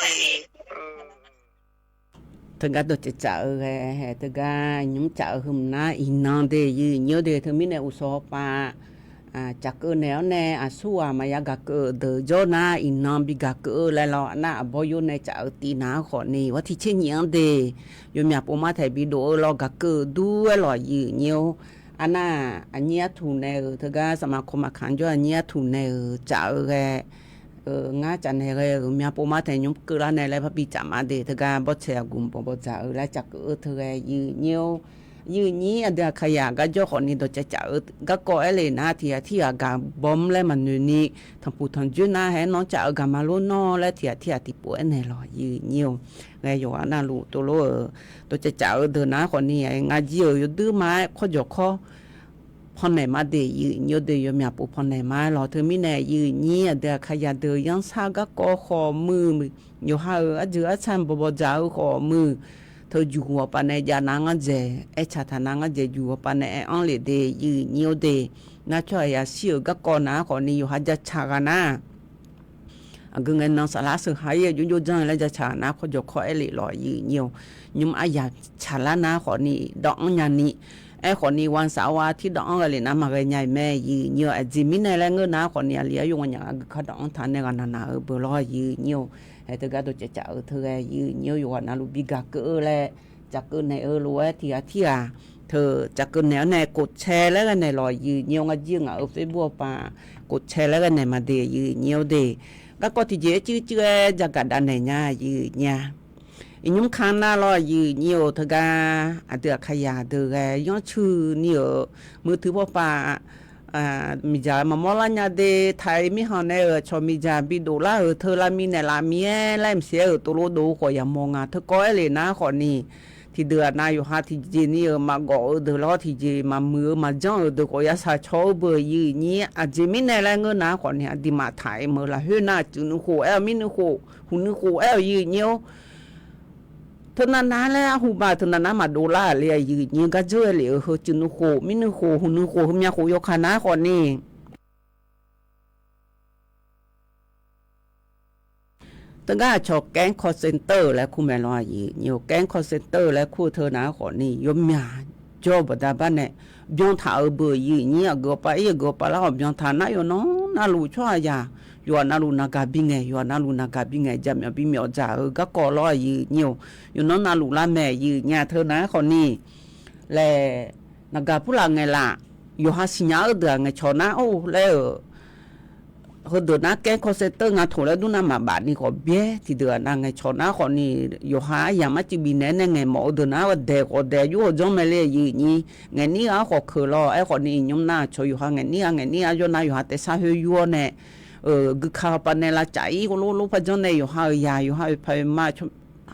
Teugar dawqcaev tsaf-eu ghae, teugar nymr tsaf-eu heu mq nar iqnan de, yawnyir de, teumirnae uqshawq hawpav cafkeuv naeq-awr nae aqsurghaq maqya gaqkeuv deuq jawr nar iqnan bi gaqkeuv-eu laer lawr, aqnar aqbawr yov nae tsaf-eu tiv nar khawf ni ghawr tiq tser nyif-anr de, yawmyaq pov mar taeq bi dof-eu lawr gaqkeuv dur-aer lawq yawnyir-or. Aqnar aqnyir artuq naeq-euq teugar saqmaq kawq maqkaq jawr aqnyir artuq naeq-euq tsaf-eu ghae, ngar tsaf naeq ghae-euq myav pov mar taeq nymr keuvlar nae laer parbi tsaf ma de, teugar bawrtsaeq aqguq bawq bawq dzaq-eu laer tsaf keuv-eu teu ghae yawnyir-or. Yawnyir aqdui aqkaqyaq gar jawr khawf ni dawqcaev tsaf-eu garkawv aer le nar tiq ghaq tirghaq gaq bawmr laer maqnoeq ni, tanqpuq tanqjoer nar hae-aer nawr tsaf-eu gaq ma lor nawr laer tiq ghaq tirghaq tiqpov aernaeq lawq yawnyir-or. Ghae yawqghaq navluf tov lor-euq dawqcaev tsaf-eu deuq nar khawf ni ngar jir-euq yawduir ma-aer kawr jawq kawr pannaeq ma de, yawnyir-or de, yawmyaq pov pannaeq ma-aer lawq. Teumirnae yawnyir aqdui aqkaqyaq deuq yanrsar garkawv khawf muiq, yawqha-euq arjeuq arca bawq bawq dzaq-eu khawf muiq, teu juqhuq hawpaf nae jav nar ngar dzaeq, aertsaq taq nar ngar dzaeq juq hawpaf nae aer-anr lef de, yif nyir-awr de. Nar tsawrhaq yashir-euq garkawv nar khawfni yawqha jacaq ghaq nar, aqgeu ngae nan saflar sheuq ha-ir-eu jov jov janr laer jacaq nar kawrjawq kawr aer lef lawq, yif nyir-awr. Nymr aryaq tsaqlar nar khawfni dawv-anr nyani, aerkhawfni วันเสาร์ วันอาทิตย์ dawv-anr ghae lef nar maqghae nya-iq mae, yif nyir-awr. Aqjeq mirnae laer ngeur nar khawfni aqli-anr yawqghaq nyaf ghaq geuf kar dawv-anr taq nae ghaq naq naq-eu beuq lawr, yif nyir-awr. Hae teugar dawqcaev caf-euq teu ghae, yif nyir-awr, yawqghaq navluf bi gaq keuv-eu laer, cafkeuv naeq-eu lof-aer tiq ghaq tirghaq teu cafkeuv naeq-awr nae กดแชร์ laer ghae naeq lawq, yif nyir-awr. Ngar jir-eu ngaq-euq Facebook-anr paq กดแชร์ laer ghae naeq maqde, yif nyir-awr de. Garkawv tiqjeq-aer cuiv cuiv-aer jagaq dav naeq nya, yif nyir-a. Iqnymr ka nar lawr, yif nyir-awr. Teugar aqdui aqkaqyaq deuq ghae yanrcuini-euq มือถือ pawpav miqdzaq maqmawr lar nya de, taq-iq mirkhanq nae-euq aqcawq miqdzaq bi dovlar-euq teu lavmi naeqlaf mir-aer laer maqsiq-aer-euq tovlof dov-eu khawf yamawr nga. Teukawv aer lef nar khawfni, tiqdeuq-aq nav yawqha tiqjeq ni-euq maqgawf-eu deuq lawr, tiqjeq maqmuiq-eu maqjanr-euq deuq khawf yashaq caw-eu beuq, yif nyir. Aqjeq mirnae laer ngeur nar khawfni, aqduimaf taq-iq meuq lafkhoer nar, cuiq nuikhof aer-awq, mir nuikhof, huq nuikhof aer-awq, yif nyir-awr. Teunav nav laer arhu ba teunav nav maqdov lar-aq le, yif nyir. Gar dzeur-aer lef-euq heu cuiq nuikhof, mir nuikhof, huq nuikhof, heumyav khof yawkaq nar khawfni, teugar aqcawq แก๊ง call center-euq laer kur mae lawr, yif nyir-awr. แก๊ง call center-euq laer kur-eu teu nar khawfni yawmyaq jawr-eu baqda bar nae byan taq-euq beuq, yif nyir. Aqgeu ghawqpav ir, aqgeu ghawqpav lar-awq byan taq nar, yawqnan navluf tsawrhaqzaq yawqghaq navluf naqgaq bingaeq, yawqghaq navluf naqgaq bingaeq, jaqmyawf bimyawf dzaq-euq garkawv lawr, yif nyir-awr. Yawqnan navluf lar mae, yif nyir-a. Teu nar khawfni laer, naqgaq purlaf ngaeqlaf, yawqha siqnya-eu deuq-aq ngaeqcawq nar or laer-euq, heudeuq nar แก๊ง call center nga toq laer dur nar maqbaf ni khawf byaer, tiqdeuq-aq nav ngaeqcawq nar khawfni, yawqha aryamq arcuiv bifnaeq-aer nae ngaeqmawf-eu deuq nar daeq khawf daeq, yur-awr janr mae le, yif nyir. Ngaeqnir ghaq-anr khawf keuq lawr. Aerkhawfni iqnymr nar aqcawq yawqha ngaeqnir ghaq ngaeqnir ghaq jawr nar yawqha taef sar khoer yur-awr nae, guikaq hawpaf nae lavcaf ir lorlor par janr nae yawqha-euq yaq, yawqha-euq paq-euq ma,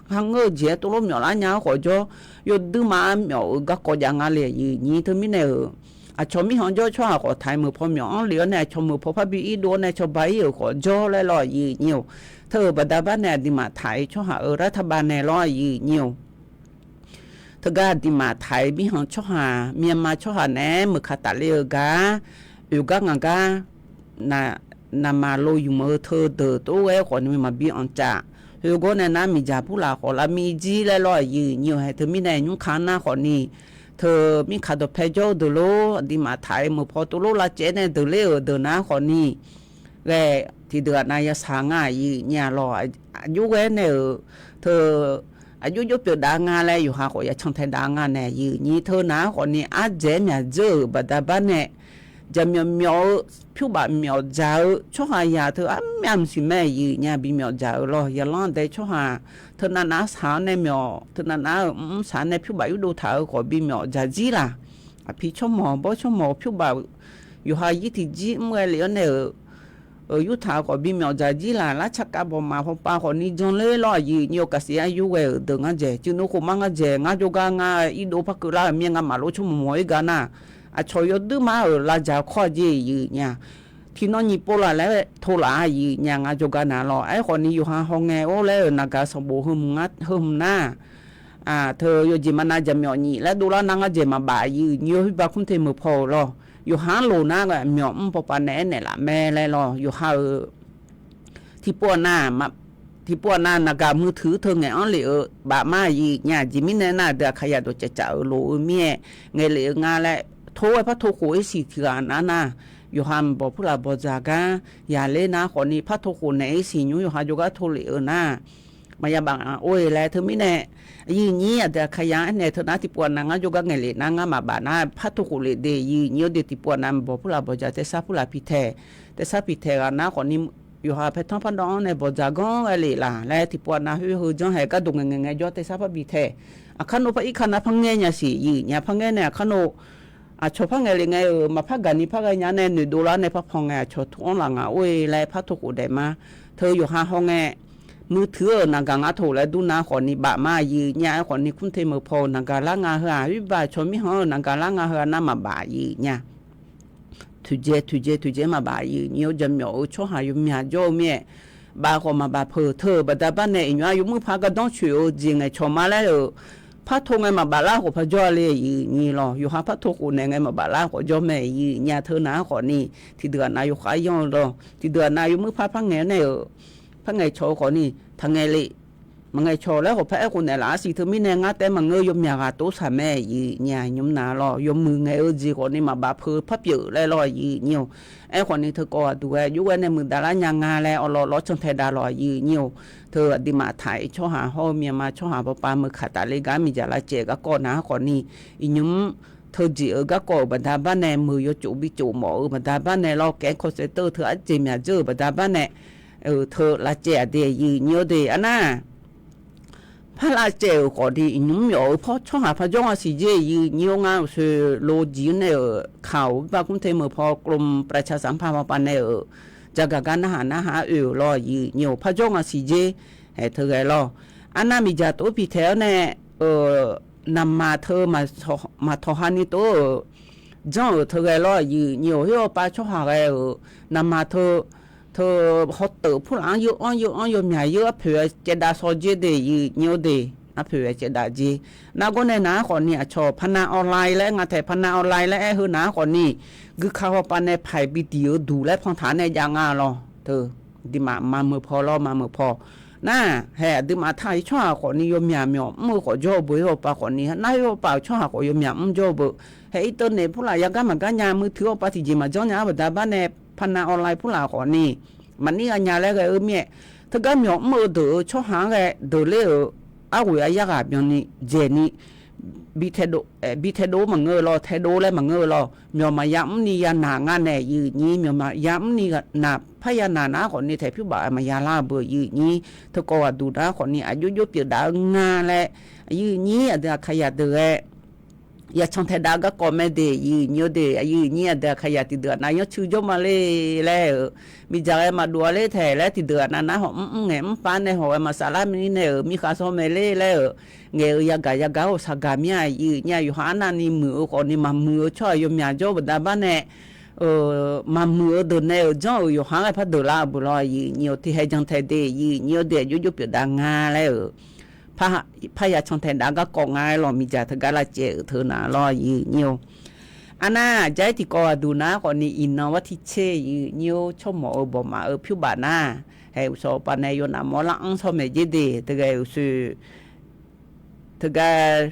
kharngeur-eu jeq-aer tovlof myawf lar nya-anr khawf jawr, yawduir ma-anr myawf-euq garkawv jav nga le, yif nyir. Teumirnae-euq aqcawq mirkhanq jawr tsawrhaq khawf taq-iq meuq paw myawf-anr lef-awr nae aqcawq meuq paw parbi ir dov-awr nae cawba ir-euq khawf jawr laer lawr, yif nyir-awr. Teu-euq baqda bar nae aqduimaf taq-iq tsawrhaq-euq รัฐบาล nae lawr, yif nyir-awr. Teugar aqduimaf taq-iq mirkhanq tsawrhaq, Myanmar tsawrhaq naeq-aer meuq kaq tafle-eu gar, oeq gar ngaq gar, naqmaq lo yumq-eu teudeuq tov ghae khawfni maqbi anqcaf. Khoergawr nae nar miqdzaq purlaf khawf lavmi jir laer lawr, yif nyir-awr. Hae teumirnae nymr ka nar khawfni, teu mirkaq dawqpae jawr-eu deuq lor, aqduimaf taq-iq meuq paw tovlof lavcaev nae deuq ler-euq deuq nar khawfni ghae, tiqdeuq-aq nav yashaq nga, yif nyir-a lawr. Aqjox ghae nae-euq teu aqjox jov pyeuf dav nga laer yawqha khawf yacan tae dav nga nae, yif nyir. Teu nar khawfni ardzaeq-aer myaqdzeur-euq baqda bar nae jaqmyawf myawf-eu, pyur baf myawf dzaq-eu tsawrhaq yaq teu armyav mqsiq mae, yif nyir-a, bimyawf dzaq-eu lawr. Yaqlanr dae tsawrhaq teunav nav-anr shaq-awr nae myawf, teunav nav-euq mr shaq nae pyur baf yurdov taq-euq khawf bimyawf dzaq jir laq. Aqpiq tsawrmawq bawr tsawrmawq pyur baf yawqha yir tiqjir mr ghae lef-awr nae-euq yurtaq-eu khawf bimyawf dzaq jir laq. Lar tsaqkav bawqmaf hawpav khawfni janler lawr, yif nyir-awr. Kaqsiq-aer yur ghae-euq deuq ngar dzaeq, cuiq nuikhof mar ngar dzaeq, ngar jawrgar ngar irdov par keuvlar-euq mir-aer ngamaf lof tsawrmawq mawq-ir gar nar, aqcawq yawduir mar-euq lavdzaq-eu kawr-a jeq, yif nyir-a. Tiqnan nyiq pov laf laer tov laf-a, yif nyir-a. Ngar jawrgar nav lawr. Aerkhawfni yawqha hawngae or laer-euq naqgaq sanqbof heu hmq nar, teu yawjeq maqnav jaqmyawf nyiq laer dovlar nar ngar dzaeq maqbaf, yif nyir-awr. Khoerba kmr te meuq paw-euq lawr. Yawqha-anr loq nar myawf mr pawpav naeq-aer naeqlaf mae laer lawr. Yawqha-euq tiqpov aqnav, tiqpov aqnav naqgaq มือถือ teu ngaeq-anr lef-eu baf ma, yif nyir-a. Aqjeq mirnae nar aqdui aqkaqyaq dawqcaev caf-euq loq-eu mir-aer ngaeq lef-eu nga laer, tor-aer par tokhof-ir siq tiq ghaq nar nar, yawqha maqbawq purlaf bawqdzaq gar yaqler nar khawfni par tokhof naeq-ir siq nymr yawqha jawrgar tov lef-eu nar maqya baf nga or-e laer. Teumirnae yif nyir aqdui aqkaqyaq-anr aernaeq teu nar tiqpov aqnav ngar jawrgar ngaeq lef nar ngar maqbaf nar par tokhof lef de, yif nyir-awr de. Tiqpov aqnav maqbawq purlaf bawqdzaq taev sar purlaf pi taeq, taev sar pi taeq ghaq nar khawfni yawqha paertanr par dawv-anr nae bawqdzaq ganr ghae lef laf laer tiqpov aqnav khoer heu janr haeq gardov ngaeq ngaeq ngae jawr taev sar par bi taeq. Aqkar nov par ir ka nar par ngaer nya siq, yif nyir-a. Par ngaer nae aqkar nov aqcawq par ngaeq lef ngae-euq maqpar gaqni par ghae nya nae noeqdov lar nae par paw ngae aqcawq tov-anr laf nga or-e laer par tokhof daef ma. Teu yawqha hawngae มือถือ-euq naqgaq ngar toq laer dur nar khawfni baf ma, yif nyir-a. Aerkhawfni kmr te meuq paw-euq naqgaq lar nga heu-aq, khoerba aqcawq mirkhanq-euq naqgaq lar nga heu-aq nar maqbaf, yif nyir-a. Toeqdzae toeqdzae toeqdzae maqbaf, yif nyir-awr. Jaqmyawf-euq tsawrhaq yawmyaq jawr-eu mir-aer baf khawf maqbaf peuq. Teu-euq baqda bar nae iqnymr-aq yawmuir par gardanr coeq-eu jeq ngaeqcawq ma laer-euq par to ngae maqbaf lar khawf par jawr-a le, aqyuif nyir lawr. Yawqha par to khof naeq ngae maqbaf lar khawf jawr mae, aqyuif nyir-a. Teu nar khawf ni, tiqdeuq aqnav yawkhav yanr-eu lawr, tiqdeuq aqnav yawmuir par par ngaeq-awr nae-euq, par ngaeq cawq-eu khawf ni, taqngaeq le. Maqngaeq cawq laer khawf par aer khof naeq laf-a siq. Teumirnae ngar taef maqngeur, yawmyaq ghaq tov saq mae, aqyuif nyir-a. Nymr nar lawr, yawmuiq ngaeq-eu jeq khawf ni maqbaf peuq par pyeuf laer lawr, aqyuif nyir-or. Aerkhawf ni teukawv aqduq ghae jov ghae nae muiqdaq lar nya nga laer awrlawr lawr can tae dav lawq, aqyuif nyir-or. Teu aqduimaf taq-ir tsawrhaq hawr-eu Myanmar tsawrhaq bawba meuq kaq tafle gar miqdzaq lavcaev-eu garkawv nar khawf ni, iqnymr teujeq-euq garkawv-euq baqda bar nae, meuq yawcof bi cof mawf-eu baqda bar nae lawr, kaef-aer kawsaev teu-eu teu arjeq myaq dzeur-euq baqda bar nae, teu lavcaev-aq de, aqyuif nyir-or de. Arnar par lavcaev-euq khawf ni, iqnymr myawf-eu paw tsawrhaq par jawr nga siq jer, aqyuif nyir-or. Ngar uqsoeq lo jeq-anr nae-euq kaq-awq, bibaq kmr te meuq paw กรมประชาสัมพันธ์ bawba nae-euq jagaq gar narhaq narhaq-aer oe-euq lawr, aqyuif nyir-or. Par jawr nga siq jer, hae teu ghae lawr. Arnar miqdzaq tov piqtaeq-awr nae, naqmaq teu maqtawq ha ni tov-euq janr-euq teu ghae lawr, aqyuif nyir-or. Heulof-aer paw tsawrhaq ghae-euq naqmaq teu, teu hawteuf purlaf-anr yeur-anr yeur-anr yawmyaq yeur arpoeq-aer caevdav shaw jer de, aqyuif nyir-or de. Arpoeq-aer caevdav jer. Nargawr nae nar khawf ni, aqcawq พนันออนไลน์ laer nga taeq, พนันออนไลน์ laer aer heu nar khawf ni, guikaq hawpav nae paiq bi diq-eu duq laer pantaq nae jav nga lawr. Teu, aqduimaf maqmeuq paw lawr, maqmeuq paw. Nar, hae aqduimaf taq-ir tsawrhaq khawf ni yawmyaq myawq mr-eu khawf jawr-eu beu, heulof-aer paw khawf ni, nar heulof-aer paw-euq tsawrhaq khawf yawmyaq mr jawr-eu beu. Hae irteuv naeq purlaf yagaq maqgaq nya, muiqteuq hawpav tiqjeq maqjanr nya-a baqda bar nae, พนันออนไลน์ purlaf khawf ni, maqnir ghae nya laer ghae-eu mir-aer, teugar myawq mr-eu deuq-euq tsawrhaq-anr ghae deuq ler-euq arghoeq aqyar ghaq byanni dzaeqni bi taedov maqngeur-eu lawr, taedov laer maqngeur-eu lawr, myawq maqya mrni ya naq nga nae, aqyuif nyir, myawq maqya mrni naq parya naq nar khawf ni taeq pyur baf maqya lar-eu beu, aqyuif nyir. Teukawv aqduq nar khawf ni aqjox jox pyeufdaf-eu nga laer, aqyuif nyir, aqdui aqkaqyaq deuq ghae ya can taedav garkawv mae de, aqyuif nyir-or de. Aqyuif nyir, aqdui aqkaqyaq tiqdeuq aqnav yanrcuiv jawr ma le laer-euq, miqdzaq ghae maqdov-a ler taeq laer tiqdeuq aqnav nar hawq mr mr ngaeq mr pav nae hawq-aer maqsaf lar mirnae-euq, mirkhav sawr mae ler laer-euq, ngaeq-eu yagaq yagaq-awr saqgaq mir-a, aqyuif nyir-a. Yawqha arnavni muiq-eu khawf ni maqmuiq-eu tsawrhaq yawmyaq jawr-eu baqda bar nae, maqmuiq-eu deuq nae-euq janr-euq yawqha-anr ghae par deuq lar-eu beu lawr, aqyuif nyir-or. Tiqhae jan tae de, aqyuif nyir-or de, aqjox jox pyeufdaf nga laer-euq, parya can taedav garkawv nga-aer lawq, miqdzaq teugar lavcaev-euq teu nar lawr, aqyuif nyir-or. Arnar aqja-ir tiqkawv aqduq nar khawf ni iqnan bar tiq tser, aqyuif nyir-or, tsawrmawf-eu bawqmaf-eu pyur baf nar, hae uqshawq pav nae yawnaf mawr lar anr shawr maeq jer de, teu ghae uqshoe teugar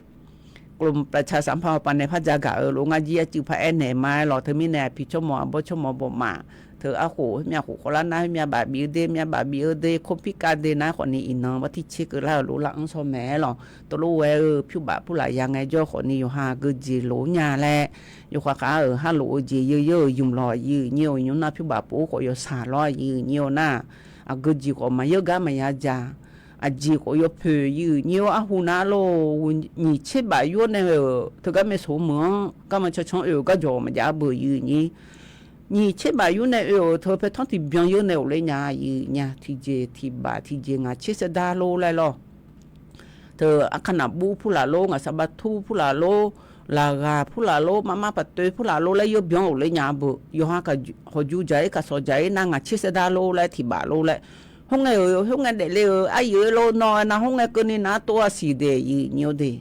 กรมประชาสัมพันธ์ pav nae par jagaq-eu lof ngar jir arcuiv paraer naeq ma-aer lawq. Teumirnae aqpiq tsawrmawf aqbawr tsawrmawf bawqmaf, teu arkhof khoermyav khof khawvlar nar khoermyav baf bif-eu de, myavbaf bif-eu de, โควิด-สิบเก้า de nar khawf ni iqnan bar tiq tser keuvlar-euq lof lar anr shawr maeq-aer lawq. Tov lof ghae-eu pyur baf purlaf ya ngaejawr khawf ni yawqha geujeq lof-aer nya laer, yawkhav khav-euq harlof-eu jeq yeu yeur-euq ymq lawq, aqyuif nyir-or. Nymr nar pyur baf pov-aer khawf yawshaq lawr, aqyuif nyir-or nar, aqgeujeq khawf maqyeur gar maqya dzaq, aqjeq khawf yawpoeq, aqyuif nyir-or. Arhu nar lor, nyiq tser baf yur-awr nae-euq teugar maeqsoq meuq-anr garma cancan oe-euq garjawq maqjav-a beu, aqyuif nyir. Nyiq tser baf yur nae oe-euq teu paertanr tiqbyan yeur nae ghofler nya, aqyuif nyir-a. Tiqjeq tiq baf tiqjeq ngaq tser saerdar lor laer lawr. Teu arkar naqbur purlaf lor, ngaq saqbatur purlaf lor, laqghaq purlaf lor, marmar paqtoe purlaf lor laer yawbyan ghofler nya-a beu. Yawqha hawqju dzaq-ir kaqsawq dzaq-ir nar ngaq tser saerdar lor laer tiq baf lor laer. Khoerngae-euq khoerngae daefle-euq aryuif-aer lor, nawr-aer nar khoerngae keuvni nar tov-a siq de, aqyuif nyir-or de.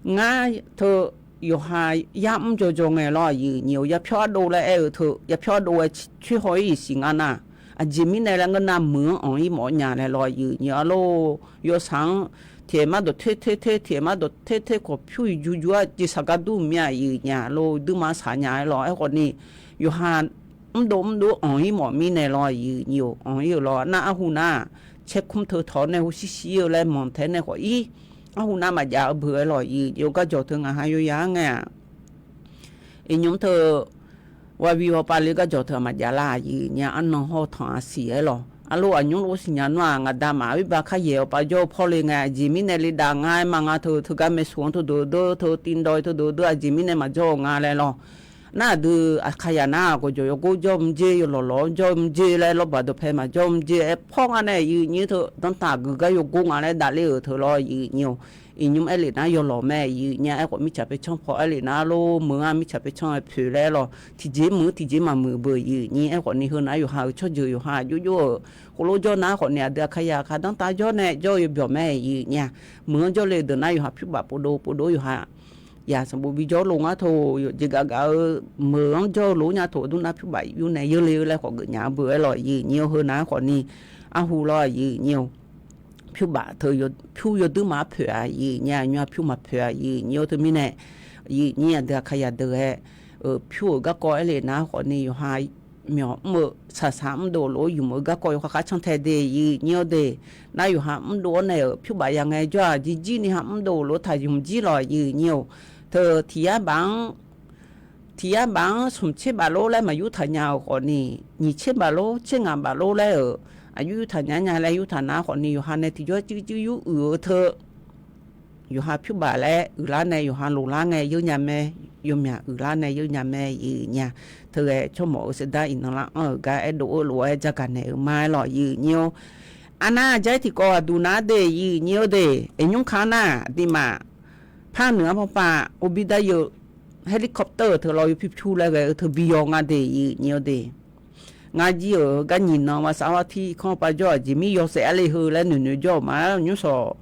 Ngar teu yawqha yar mr jawrjawr ngae lawr, aqyuif nyir-or. Yapyawr ardov laer aer-eu teu yapyawr ardov-aer coer haw-ir siq ngar nar, aqjeq mirnae laer ngeur nar meuq-anr anq-ir mawf-awr nya laer lawr, aqyuif nyir-or. Arlor, yawshaq-anr tiqaeq mardawq ter ter ter, tiqaeq mardawq ter ter khawf pyur-iq jur jur-ar jeq saqgar dur mir-a, aqyuif nyir-a. Lor, duirma saq nya-aer lawr. Aerkhawf ni yawqha mrdov mrdov anq-ir mawf mirnae lawr, aqyuif nyir-or. Anq-ir-euq lawr. Nar arhu nar caerkmr teu tawq-awr nae hu shir shir-eu laer manq tae nae khawf-ir. Arhu nar maqjav-eu beu-aer lawr, aqyuif nyir-or. Garjawq teu ngaq ha yawyaq-ar ngae-aq, iqnymr teu Wabi hawpav le garjawq teu-aq maqjav lar, aqyuif nyir-a. Arnan hawr tanq-a siq-aer lawq. Arlor, aqnymr lof siqnya nar-aq, ngaq da maf-euq iqbax kharyaeq hawpav jawr-eu pawle ngae, aqjeq mirnae le dav ngar-aer ma. Ngar teu teugar maeqsoq-anr teudeuq deur, teu tiv dawq-eu teudeuq deur, aqjeq mirnae maqjawr-eu nga laer lawr. Nar aqdui Aqkaqyaq nar gawqjawq yawgor jawr mr jer, yawlawq lawq-anr jawr mr jer laer, lawrbaq dawqpae maqjawr mr jer-aer pawr nga nae, aqyuif aqnyir teu danrtaq guiqgar yawgor nga laer daf ler-euq teu lawr, aqyuif aqnyir-or. Iqnymr aerlef nar yawlawq mae, aqyuif aqnyir. Aerkhawf mirtsaq paercanr paw aerlef nar lor, meuq-anr mirtsaq paercanr-aer poeq laer lawq, tiqjeq meuq-anr tiqjeq maqmuiq beu, aqyuif aqnyir. Aerkhawf ni heu nar yawqha-euq tsawrjeuq yawqha jovjov-euq khoerlof jawr nar khawf ni, aqdui Aqkaqyaq kaqdanr taf jawr nae jawr-eu yawbyawq mae, aqyuif aqnyir. Meuq-anr jawrle deuq nar yawqha pyur baf povdov povdov yawqha yaq sanqbof bi jawrluf ngar teu, yawqjeq gafgaf-eu meuq-anr jawr-eu lof nya teu dur nar pyur baf yur nae yeurle-eu laer khawf geufnya-eu beu-aer lawq, aqyuif aqnyir-or. Heu nar khawf ni arhu lawr, aqyuif aqnyir-or. Pyur baf teu pyur yawduir ma-anr poeq-a, aqyuif aqnyir. Aqnymr-a pyur maqpoeq-a, aqyuif aqnyir-or. Teumirnae aqyuif aqnyir aqdui Aqkaqyaq deuq-aer pyur-euq garkawv aerlef nar khawf ni, yawqha myawq mr-eu saqsaq mrdov lof-aer ymq-eu garkawv yawkhav kharcanr tae de, aqyuif aqnyir-or de. Nar yawqha mrdov-awr nae-euq pyur baf ya ngae jawr-aq, jirjir ni ha mrdov lof-aer taqymq jir lawq, aqyuif aqnyir-or. Teu tiq yar baf-anr tiq yar baf-anr smq tser baf lor laer maqyur taq nya-euq khawf ni, nyiq tser baf lor, tser ngaq baf lor laer-euq aqyur yurtaq nya nya laer yurtaq nar khawf ni, yawqha nae tiqjawr cuiv cuiv yur uiq-eu teu yawqha pyur baf laer uiqlar nae yawqha loqlar ngae yeur nya mae, yawmyaq uiqlar nae yeur nya mae, aqyuif aqnyir. Teughae tsawrmawf-eu saevdar iqnan lar anr-euq gar aerdov-eu lof-aer jagaq naeq-eu ma-aer lawq, aqyuif aqnyir-or. Arnar jar-aer tiqkawv aqduq nar de, aqyuif aqnyir-or de. Aqnymr ka nar aqduimaf par nuiq-anr pawpav orbir dar yeu helicopter-euq teu lawr yawpyur pyur laer ghae-eu teu bi yaw nga de, aqyuif aqnyir-or de. Ngar jir-euq gar nyiq nan maqsar-awr tir kanr pav jawr-aq, jeq mir yawshaef arle heu laer noeqnoeq jawr-euq ma-aer nymr shawq.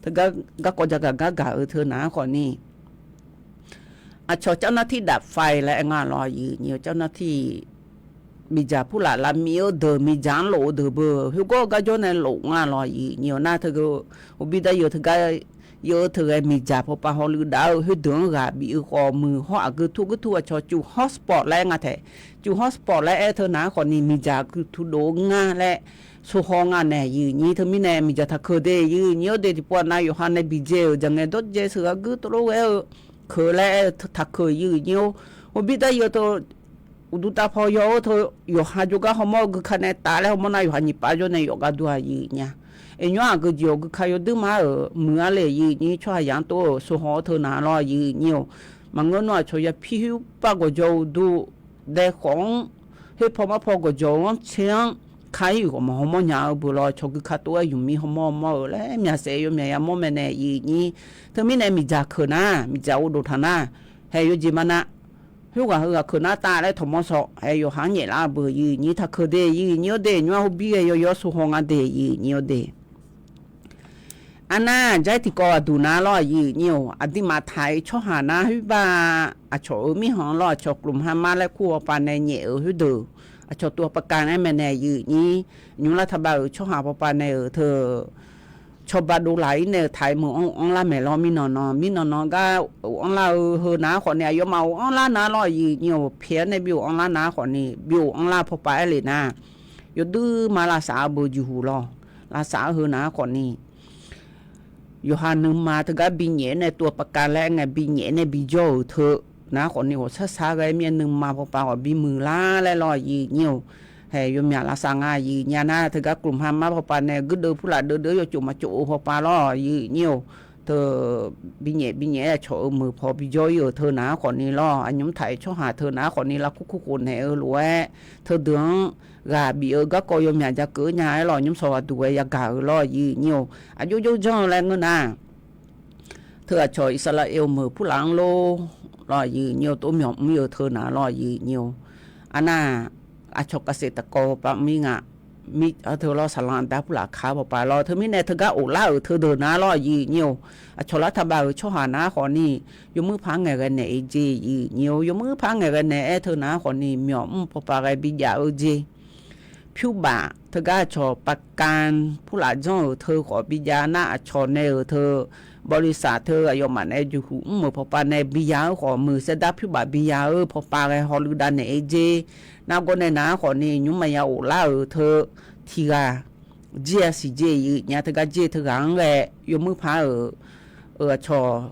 Teugar garkawv jagaq gar gaq-eu teu nar khawf ni, aqcawq เจ้าหน้าที่ดับไฟ laer aer nga lawq, aqyuif aqnyir-or. เจ้าหน้าที่ miqdzaq purlaf lavmir-eu deuq, miqdzaq-anr lof-eu deuq beu, khoergawr-eu garjawr nae lof nga lawq, aqyuif aqnyir-or. Nar teu orbir dar yeu teugar yeu-eu teughae miqdzaq pawpav hawluiv dav-eu khoerdeuq-anr ghaq bif-eu khawf, muiq hawr aqgeu tur geur tur aqcawq cuf hawr spawq laer nga taeq. Cuf hawr spawq laer aer teu nar khawf ni, miqdzaq gui tur dov-eu ngar laer sohaw nga nae, aqyuif aqnyir. Teumirnae miqdzaq taqkeuq de, aqyuif aqnyir-or de. Tiqpov nav yawqha nae biqdzae-euq jaqngaeq dawrdzae sheuqghae geur tov lof ghae-eu keuq laer aer-eu taqkeuq, aqyuif aqnyir-or. Orbir dar yeu teu uqduq tav paw yaw-eu teu yawqha jawrgar hawmawr-eu gui ka nae taf laer hawmawr nar, yawqha nyiq pav jawr nae yawf gar dur-a, aqyuif aqnyir. Aqnymr aqgeu jeq-awq gui ka yawduir ma-euq muiq-a le, aqyuif aqnyir. Tsawrhaq yaq-anr tov-euq sohaw-eu teu nar lawr, aqyuif aqnyir-or. Maqngeur nar aqcawq ya pir hawr-aq gawqjawq uqduq dae khawf-anr, khoer paw mar paw gawqjawq-eu anr tser-anr ka-ir-euq khawf maqhaw mawr nya-eu beu lawr, aqcawq gui ka tov-aer ymq mir haw mawr mawr-euq laer myaqsaef yawmyaq ya mawr mae nae, aqyuif aqnyir. Teumirnae miqdzaq keuq nar, miqdzaq ghovdov taq nar, haeq yawjeq ma nav, khoerghaq heughaq keuq nar tav laer tawq mawr shawq, haeq yawqha-anr nyaef lar-eu beu, aqyuif aqnyir. Taqkeuq de, aqyuif aqnyir-or de. Aqnymr-a horbir ghae yawyaw sohaw nga de, aqyuif aqnyir-or de. Arnar jar-aer tiqkawv aqduq nar lawr, aqyuif aqnyir-or. Aqduimaf taq-euq tsawrhaq nar khoerbar aqcawq-euq mirkhanq lawr, aqcawq กลุ่มฮามาส laer kur hawpav nae nyaef-euq khoerdeuq, aqcawq tov pavkav-aer mae nae, aqyuif aqnyir. Nymr lar taqbav-euq tsawrhaq pawpav nae-euq teu cawba dovlaf-ir nae-euq taq-euq meuq-anr of-anr lar maeq lawr, mirnan nan mirnan nan gar of-anr lar-eu heu nar khawf ni, aqyawfmaf of-anr lar nar lawr, aqyuif aqnyir-or. Paeq-anr nae bi of-anr lar nar khawf ni, bi of-anr lar pawpav aer lef nar, yawduir ma lavsaf-eu beu jeqhuq lawr, lavsaf-eu heu nar khawf ni, yawqha nuima teugar binyaef-aer nae tov pavkav laer aer ngae, binyaef-aer nae bijawr-euq teu nar khawf ni, ghawqshar shar ghae mir-aer nuima pawpav ghawq bimuiq lar laer lawr, aqyuif aqnyir-or. Haeq yawmyaq lavsaf nga, aqyuif aqnyir. Nar teugar กลุ่มฮามาส pawpav nae guirdeuv purlaf deuvdeuv yawcof maqcof-eu pawpav lawr, aqyuif aqnyir-or. Teu binyaef binyaef-aer aqcawq-euq meuq paw bijawr-ir-euq teu nar khawf ni lawr, aqnymr taq-euq tsawrhaq teu nar khawf ni, lavkur kur khof naeq-eu lof-aer teudeuq-anr ghaq bif-eu garkawv yawmyaq ja keuv nya-aer lawr, nymr shawq ghaq duq ghae yagaq-euq lawr, aqyuif aqnyir-or. Aqjox jox janr-eu laer ngeur nar, teu aqcawq Iqsaqlaqev-euq meuq purlaf-anr lor lawr, aqyuif aqnyir-or, tov myawq mr-ir-eu teu nar lawr, aqyuif aqnyir-or. Arnar, aqcawq kaqseq taqkawv pav mr-ir nga. Mir teu lawr, saqlanq aqda purlaf ka pawpav lawr, teumirnae teugar of lar-euq teudeuq nar lawr, aqyuif aqnyir-or. Aqcawq lar taqbav-euq tsawrhaq nar khawf ni, yawmuir par ngaeqghae naeq-eu jeq, aqyuif aqnyir-or. Yawmuir par ngaeqghae naeq-aer teu nar khawf ni, myawq mr pawpav ghae bijav-eu jeq. Pyur baf teugar aqcawq pavkav purlaf janr-euq teu khawf bijav nar, aqcawq nae-euq teu บริษัท teu aqyawfmaf nae jeqhuq mr-euq pawpav nae biya-eu khawf, muiq saerdar pyur baf biya-eu pawpav ghae hawluiv dav naeq-eu jeq. Nargawr nae nar khawf ni, nymr maqya of lar-euq teu tiq ghaq jir-a siq jeq, aqyuif aqnyir. Teugar jir-eu teughaq-anr ghae yawmuir par-euq aqcawq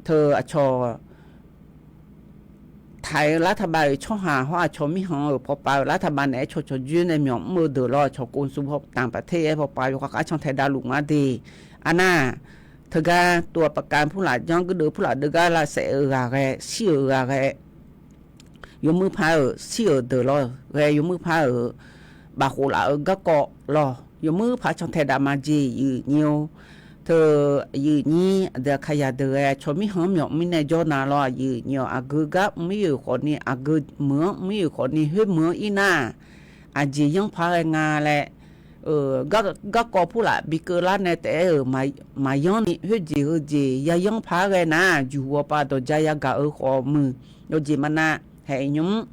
teu aqcawq taq-euq lar taqbav-euq tsawrhaq hawr, aqcawq mirkhanq-euq pawpav-euq lar taqbav naeq-aer cawqcawq joer nae myawq mr-eu deuq lawr, aqcawq กรุงศรีอยุธยา pawpav yawkhav kharcan tae davluf ngar de. Arnar, teugar tov pavkav purlaf janr guirdeuv purlaf deuv gar lavsaef-eu ghaq ghae, shir-euq ghaq ghae, yawmuir paq-euq shir-euq deuq lawr, ghae yawmuir paq-euq bafkhof laf-eu garkawv lawr, yawmuir paq cantae dav ma jeq yuif nyir-or. Teu yuif nyir aqdui aqkaqyaq deuq ghae cawq mirkhanq-anr myawq mr nae jawr na lawr, yuif nyir-awq. Aqgeu gar mr ir-euq khawfni, aqgeu meuq-anr mr ir-euq khawfni, khoer meuq-anr ir nar, aqjeq yanr paq-aer ghae nga laer, garkawv purlaf bi keuvlar nae taef-aer-euq maqyanr ni khoerjeq heujeq yayanr paq-aer ghae nar, juqhu awqpav dawqja yagaq-eu khawf muiq. Yawjeq maqnav haeq nymr,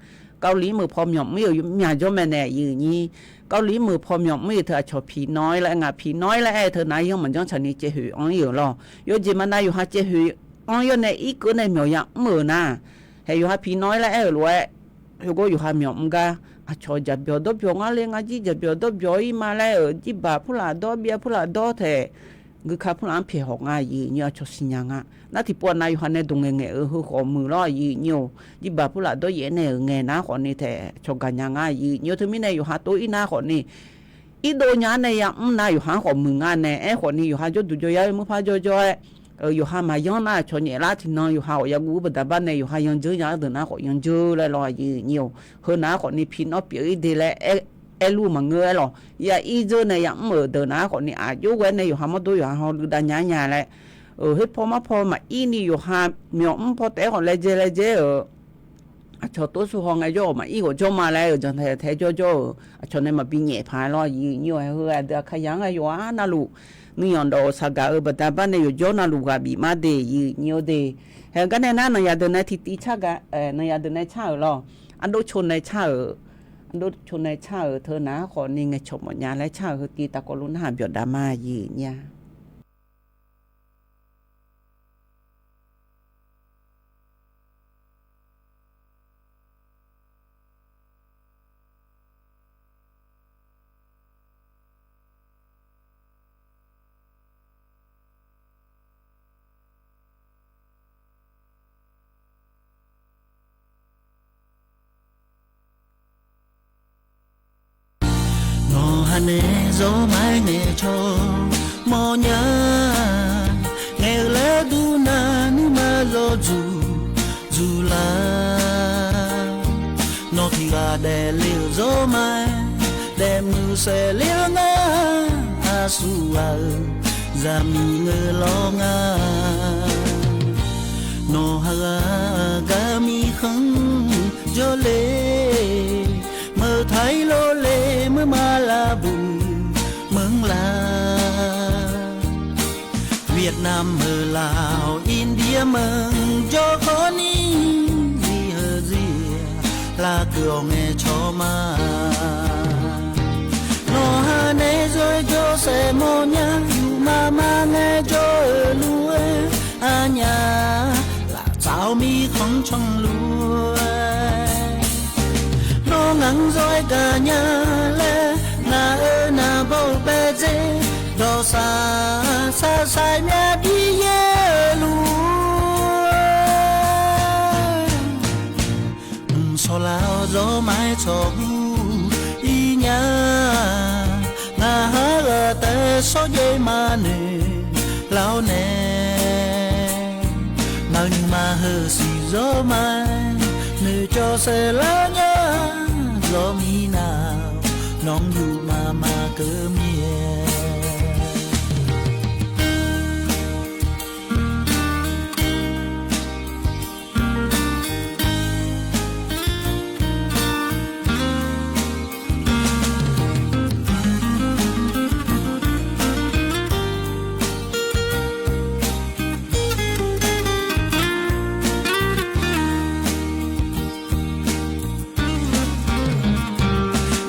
Kavliq meuq paw myawq mr ir-euq myaq jawr mae nae yuif nyir. Kavliq meuq paw myawq mr ir-euq teu aqcawq piqnan ir laer, ngaq piqnan ir laer aer-eu teu nar yanr maqjanr tsaqni caevhoeq anr ir-euq lawr. Yawjeq maqnav yawqha caevhoeq anr yawr nae irkeuv nae myawq yamr-euq nar, haeq yawqha piqnan ir laer aer-euq lof-aer, heugar yawqha myawq mr gar, aqcawq jaqbyawq dawrbyawq ngar le, ngar jir jaqbyawq dawrbyawq ir ma laer-euq jirbaq purlaf dawr, byav purlaf dawr taeq, guika purlaf-anr pyaeq hawq nga yuif nyir-awq. Aqcawq siqnya nga. Nar tiqpov nav yawqha nae dawq ngaeq ngaeq-eu heu khawf muiq lawr yuif nyir-awq. Jirbaq purlaf dawr yaef nae-euq ngae nar khawfni taeq cawq gaqnya nga yuif nyir-awq. Teumirnae yawqha tov ir nar khawfni, irdov nya-ar nae yamr nar yawqha-anr khawf muiq nga nae aer khawfni, yawqha jawrduq jawryar-aer murpar jawrjawr-aer, yawqha maqyanr nar aqcawq nyaeflar tiqnan yawqha khawf yaguv-ur baqda bar nae yawqha yandzeur nya-ar deuq nar khawf yandzeur laer lawr yuif nyir-awq. Heu nar khawfni piqnan pyeuf ir de laer aerluf maqngeur-aer lawq. Ya irdzeur nae yamr-euq deuq nar khawfni aqjox ghae nae yawqha mawrdo yawqha hawluiv dav nya-ar nya laer, khoer paw mar paw maqir ni yawqha myawq mr paw taef-aer khawf laejae laejae-euq aqcawq tov su haw ngae jawr-awq, maqir ghawq jawr ma laer-euq jantae tae jawrjawr-euq aqcawq nae maqbi nyaef paq-aer lawr yuif nyir-awq. Haeq heu aqdui aqkaqyaq-anr ghae yawqha navluf, nuiyanq dawq-euq saqgaq-euq baqda bar nae yawqjawr navluf ghaq bif mar de yuif nyir-awr de. Haeq-eu gar nae nar nanqyaq deuq nae tiqtiv car gaq, nanqyaq deuq nae car-euq lawr. Ardov co nae car-euq, ardov co nae car-euq teu nar khawfni ngaeqcawq mawfnya laer car-euq heu tiv tafkawv luf narhaq byawq dav ma yuif nyir-a. Nawqha nae zawr ma-aer ngaeqcawq mawfnya, ngaeq-euq laer dur nar nuima zawr dzuq dzuq lar. Nawq tiq ghaq daefle-euq zawr ma-aer, daefmuiq saef ler-eu ngar, aqsur ghaq-euq zaqmiq ngeur lawr nga. Nawqha ghaq gar mirkhanq jawrle, meuq taq-ir lor le, meuq ma lavbuq meuq-anr lar. Vietnam meuq laf-awq India meuq jawr khawf ni, zir heu zir-aq lavkeuv-awq ngaeqcawq ma. Nawqha nae zawr-aer jawrsaef mawrnya, yufma ma ngaejawr-euq luf-aer aqnyaf laftsaf-awr mirkhanq canluf-aer, nawr ngaq-anr zawr-aer gaqnya laer, ngaq-euq naqbawr-euq baedzer dawqsaq saqsaq myavbi yaer-eu luf-aer, mqsawq laf-awr zawr ma-aer tsawq gur ir nya. Ngaq ha ghaq taef-aer shawrjaev ma noeq lar-awr nae, ngaq-euq nuima heusiq zawr ma-aer noeqcawv saef lar nya. Zawr mir nar-awq nawq-anr yufma ma keuv mir-aer.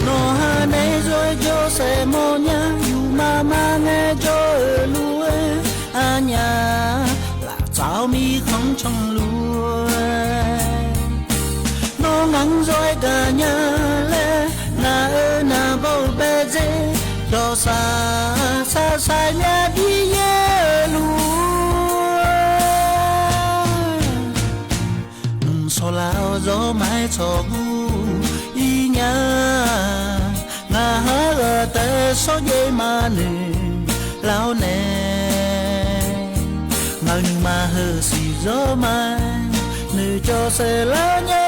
Nawqha nae zawr-aer jawrsaef mawrnya, yufma ma ngaejawr-euq luf-aer aqnyaf laftsaf-awr mirkhanq canluf-aer, nawr ngaq-anr zawr-aer gaqnya laer, ngaq-euq naqbawr-euq baedzer dawqsaq saqsaq myavbi yaer-eu luf-aer, mqsawq laf-awr zawr ma-aer tsawq gur ir nya. Ngaq ha ghaq taef-aer shawrjaev ma noeq lar-awr nae, ngaq-euq nuima heusiq zawr ma-aer noeqcawv saef lar nya.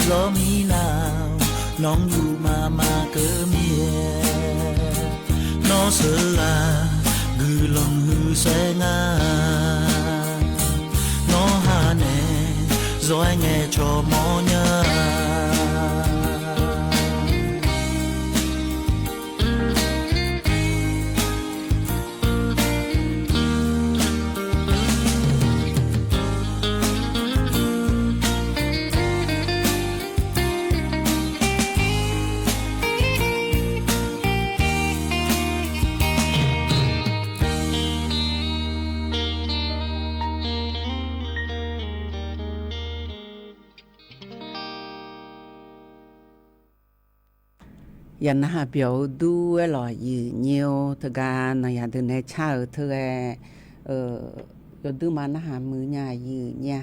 Zawr mirnav-awq, nawq-anr yufma maqkeuv mir-aer, nawr sheuqghaq guiqlanq huiqsaer nga. Nawr ha nae zawr-aer ngae cawmawr nya. Yaq narhaq byawq-eu dur-aer lawq, aqyuif nyir-or. Teugar nanqyaq deuq nae car-euq teu ghae, yawduirma narhaq muiq nya, aqyuif nyir-a.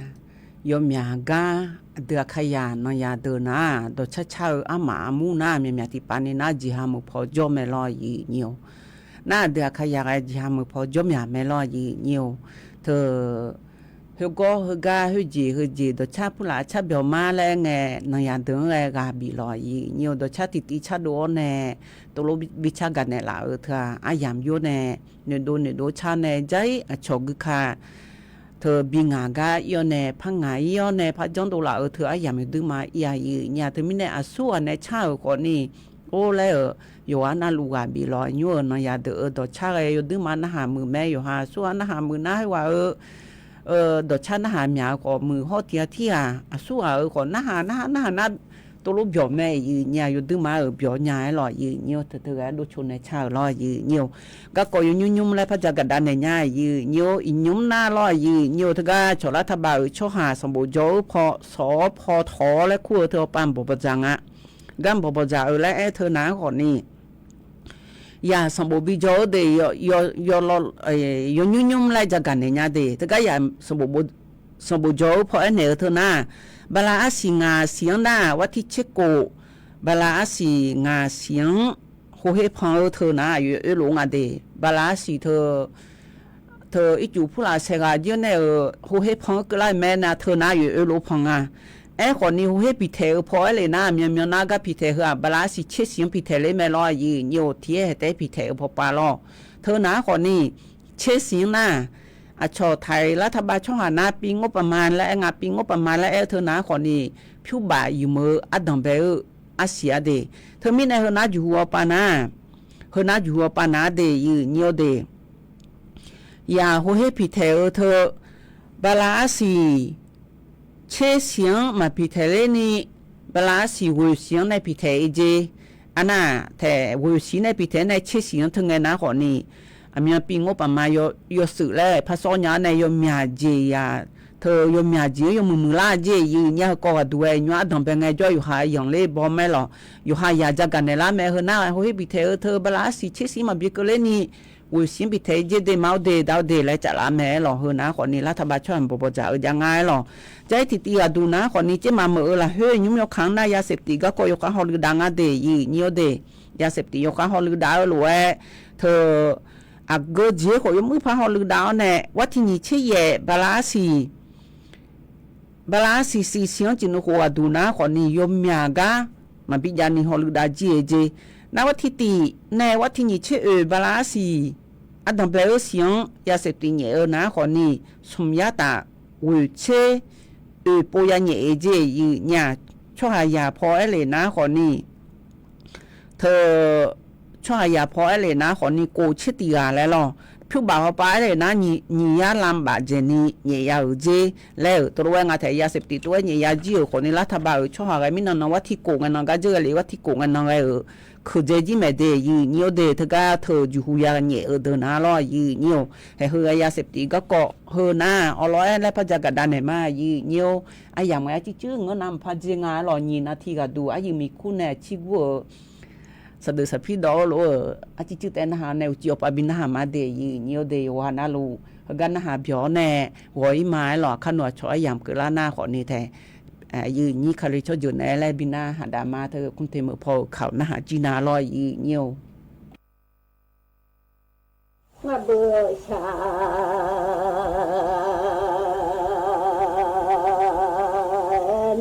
Yawmyaq gar aqdui Aqkaqyaq nanqyaq deuq nar-aq, dawqcar car-eu armaf armur nar-aq, myaqmyaq tiqpav ni nar-aq, jeqha meuq paw jawr mae lawr, aqyuif nyir-or. Nar aqdui Aqkaqyaq ghae jeqha meuq paw jawr myaq mae lawr, aqyuif nyir-or. Teu khoergawr heugar khoerjeq heujeq dawqcar purlaf car byawq mar laer aer ngae, nanqyaq deuq-anr ghae ghaq bif lawq, aqyuif nyir-or. Dawqcar tiqtiv cardov-awr nae tovlof bi car gaqnaeq laf-eu teu-aq, aryamq yur nae noeqdov noeqdov car nae jar-ir aqcawq guika teu bi ngaq gar ir-awr nae par ngaq ir-awr nae par janrdov laf-eu teu aryamq yawduirma ir-a, aqyuif nyir-a. Teumirnae aqsurghaq nae car-euq khawfni, or laer-euq yawqghaq navluf ghaq bif lawq, nymr-euq nanqyaq deuq-euq dawqcar ghae yawduirma narhaq muiq mae. Yawqha aqsurghaq narhaq muiq nar khoerghaq-eu dawqcar narhaq myaq-eu khawf muiq hawr tiq ghaq tirghaq aqsurghaq-euq khawf narhaq narhaq narhaq nar tovlof byawq mae, aqyuif nyir-a. Yawduirma-euq byawq nya-aer lawq, aqyuif nyir-or. Teu teu ghae-aer dovcoq nae car-euq lawr, aqyuif nyir-or. Garkawv yawnymr nymr laer par ja gaqda naeq nya, aqyuif nyir-or. Iqnymr nar lawr, aqyuif nyir-or. Teugar cawq lartaq baf-euq tsawrhaq sanqbof jawr-eu paw sawq-awr paw tawq-awr laer kur-eu teu awqpav bawqbawq dzaq nga. Gar bawqbawq dzaq-eu laer aer teu nar khawfni, yaq sanqbof bi jawr-eu de, yawnymr nymr laer ja gaqnaeq nya de. Teugar yaq sanqbof jawr-eu paw aernaeq-eu teu nar, bala arsiq ngaq siq-anr nar-aq, war tir tser kof, bala arsiq ngaq siq-anr hov her pan-eu teu nar-aq, yaw oerlof nga de. Bala arsiq teu teu ircuf purlaf saeqghaq jir-anr nae-euq hov her pan-anr keuvlar-eu mae nar, teu nar yaw oerlof pan nga. Aerkhawfni hov her piqtaeq-eu paw aer lef nar, myawmyawf nar gar piqtaeq heu-aq, bala arsiq tser siq-anr piqtaeq ler mae lawr, aqyuif nyir-or. Tiq aer haeq taef-aer piqtaeq-eu paw pav lawr. Teu nar khawfni tser siq-anr nar, aqcawq taq-iq lartaq baf tsawrhaq nar pi ngawr paf ma laer aer nga, pi ngawr paf ma laer aer-eu teu nar khawfni, pyurbaf yumq-eu ardanq bae-eu arsiq-a de. Teumirnae heu nar juqhu awqpav nar, heu nar juqhu awqpav nar de, aqyuif nyir-or de. Yaq hov her piqtaeq-eu teu, bala arsiq tser siq-anr maqpiqtaeq lerni, bala arsiq ghoeq siq-anr nae piqtaeq-eu jeq. Arnar taeq ghoeq siq nae piqtaeq nae tser siq-anr teu ngae nar khawfni, aqmyan pi ngawr paf ma yawshuif laer par sawr nya-awr nae yawmyaq jeq yaq teu yawmyaq jeq-anr yawmuiq muiqlar jeq, aqyuif nyir-a. Heukawv ghaqduq-aer nymr ardanq bae ngae jawr yawqha yanqler baw mae lawq. Yawqha yaq ja gaqnaeq lar mae. Heu nar hov her piqtaeq-eu teu bala arsiq tser siq maqbi keuvler ni, ghoeq siq-anr piqtaeq jeq de ma-awr de, da-awr de laer caflar mae-aer lawq. Heu nar khawfni lartaq baf tsawrhaq bawqbawq dzaq-eu jav nga-aer lawq. Jar-ir tiqtiv ghaqduq nar khawfni, tser maqmeuq-eu lafkhoer nymr yawkaq-anr nar, yaseftif garkawv yawkhav hawluiv dav nga de, aqyuif nyir-or de. Yaseftif yawkhav hawluiv dav-eu lof-aer teu aqgeu jeq-aer khawf yawmuir par hawluiv dav-awr nae, war tir nyiq tser yaef bala arsiq bala arsiq siq siq-anr cif nuikhof ghaqduq nar khawfni, yawmyaq gar maqbi jav ni hawluiv dav jir-eu jeq. Nar war tir tif nae war tir nyiq tser oeq bala arsiq ardanq bae-eu siq-anr yaseftif nyaef-eu nar khawfni, smq yar taf ghoeq tser oeq pov ya nyaef-eu jeq, aqyuif nyir-a. Tsawrhaqzaq paw aer lef nar khawfni, teu tsawrhaqzaq paw aer lef nar khawfni, kof tser tif ghaq laer lawq. Pyurbaf hawpav aer lef nar, nyiq yar lanbaf dzaeqni nyaef ya-euq jer laer-euq tov lof-aer nga taef, yaseftif tov-aer nyaef ya jir-euq khawfni, lartaq baf-euq tsawrhaq ghae mirnan nan war tir kof ngae nan gar dzeur ghae lef, war tir kof ngae nan ghae-euq keuq dzae jir maeq de, aqyuif nyir-or de. Teugar teu juqhu ya nyaef-eu deuq nar lawr, aqyuif nyir-or. Haeq heu ghae yaseftif garkawv heu nar awrlawr-aer laer par ja gaqda naeq ma, aqyuif nyir-or. Aryamq ngae arcir cuir ngeur nar maqpar dzae nga-aer lawq. Nyiq nav tiq ghaqduq aryuif miqkur nae aqcir gur-euq saqdeuf saqpir dawv-eu lof-euq arcir cuir taev narhaq nae uqcif awqpav bi narhaq ma de, aqyuif nyir-or de. Yawqha navluf heugar narhaq byawq-awr nae ghawq-ir ma-aer lawq. Aqkar nawq aqcawq aryamq keuvlar nar khawfni taef, aqyuif nyir Kali tsawrjeuq naeq-aer laer bi narhaq daf ma. Teu kumte meuq paw-euq kaq-awq narhaq jir na lawr, aqyuif nyir-or. Ngaq beuq shaq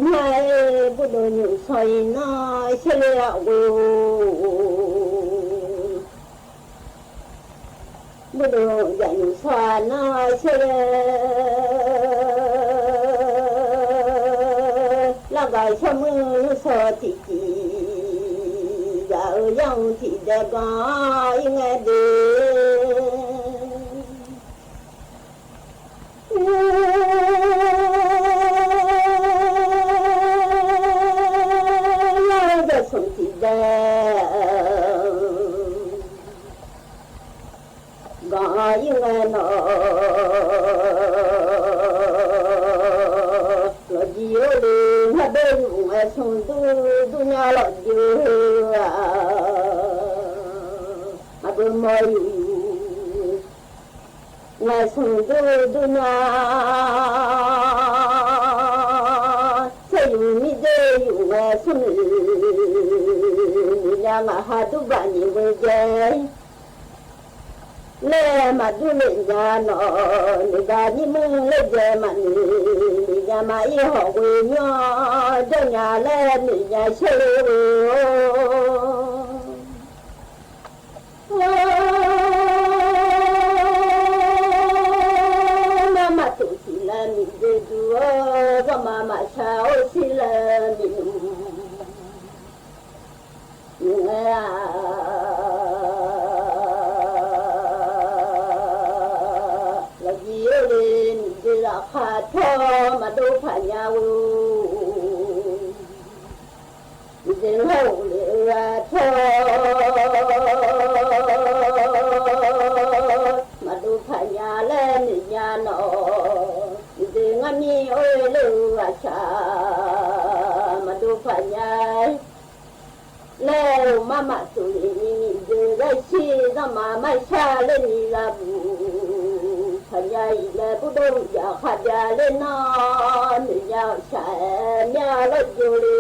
nar-aer Murdov nymq shawr-ir nar shar ler-a ghoe-or. Murdov jaq nymq shawr-a nar shar ler. Largaq shawrmuir nymr shawr tiqtiq, zaq-eu yar-eu tiqdae gan-ir ngae de. Yar-eu dawqsmq tiqdae gan-ir ngae nawq, lawqjir-or le, ngar bae yuf ngae smr dur dur nya lawqjir-eu-aq, maqbeu mawr yuf yuf ngae smr dur dur nya, tser yuf mir dzer yuf ngae smr noeq nya ngaq ha dur baq nyiq ghoe jae laer maqdur lef nya nawq, noeq ga nyir muir laer jae maqnoeq, noeq nya ma ir hawq ghoe nymr jawr nya laer noeq nya shar ler-or. Mar maqtof siq laer miqdzer dur-awr, zanrma maqshar-or shir laer miqnmq nymq ngae-a. Lawqjir-or le, miqdzer lafkhaq tawr maqdov paq nya-or. Miqdzer lar-euq le-eu-aq tawr maqdov paq nya laer noeq nya nawq, miqdzer ngar mir-or ler-eu aqcaq maqdov paq nya laer-eu mar maqtof ni ni miqdzer laer shir zanrma marshar ler ni labuq paq nya-iq laer burdov jaq khavbyav ler nar noeq nya-awq shaq-aer mya lawrjov le.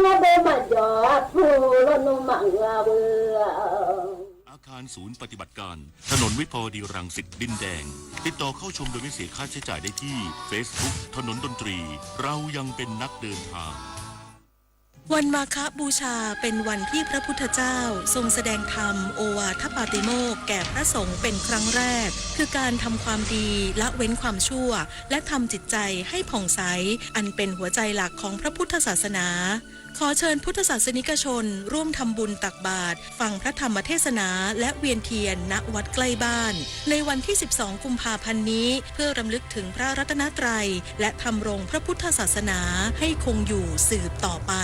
Ngar bae maqjawq arpu lawnmr maqnga-eu-aq อาคารศูนย์ปฏิบัติการ ถนนวิภาวดีรังสิต ดินแดง ติดต่อเข้าชมโดยไม่เสียค่าใช้จ่ายได้ที่ Facebook ถนนดนตรี เรายังเป็นนักเดินทาง วันมาฆบูชาเป็นวันที่พระพุทธเจ้าทรงแสดงธรรมโอวาทปาติโมกข์แก่พระสงฆ์เป็นครั้งแรก คือการทำความดีละเว้นความชั่ว และทำจิตใจให้ผ่องใส อันเป็นหัวใจหลักของพระพุทธศาสนา ขอเชิญพุทธศาสนิกชนร่วมทำบุญตักบาตร ฟังพระธรรมเทศนา และเวียนเทียน ณ วัดใกล้บ้าน ในวันที่ สิบสอง กุมภาพันธ์นี้ เพื่อรำลึกถึงพระรัตนตรัย และทำรงพระพุทธศาสนาให้คงอยู่สืบต่อไป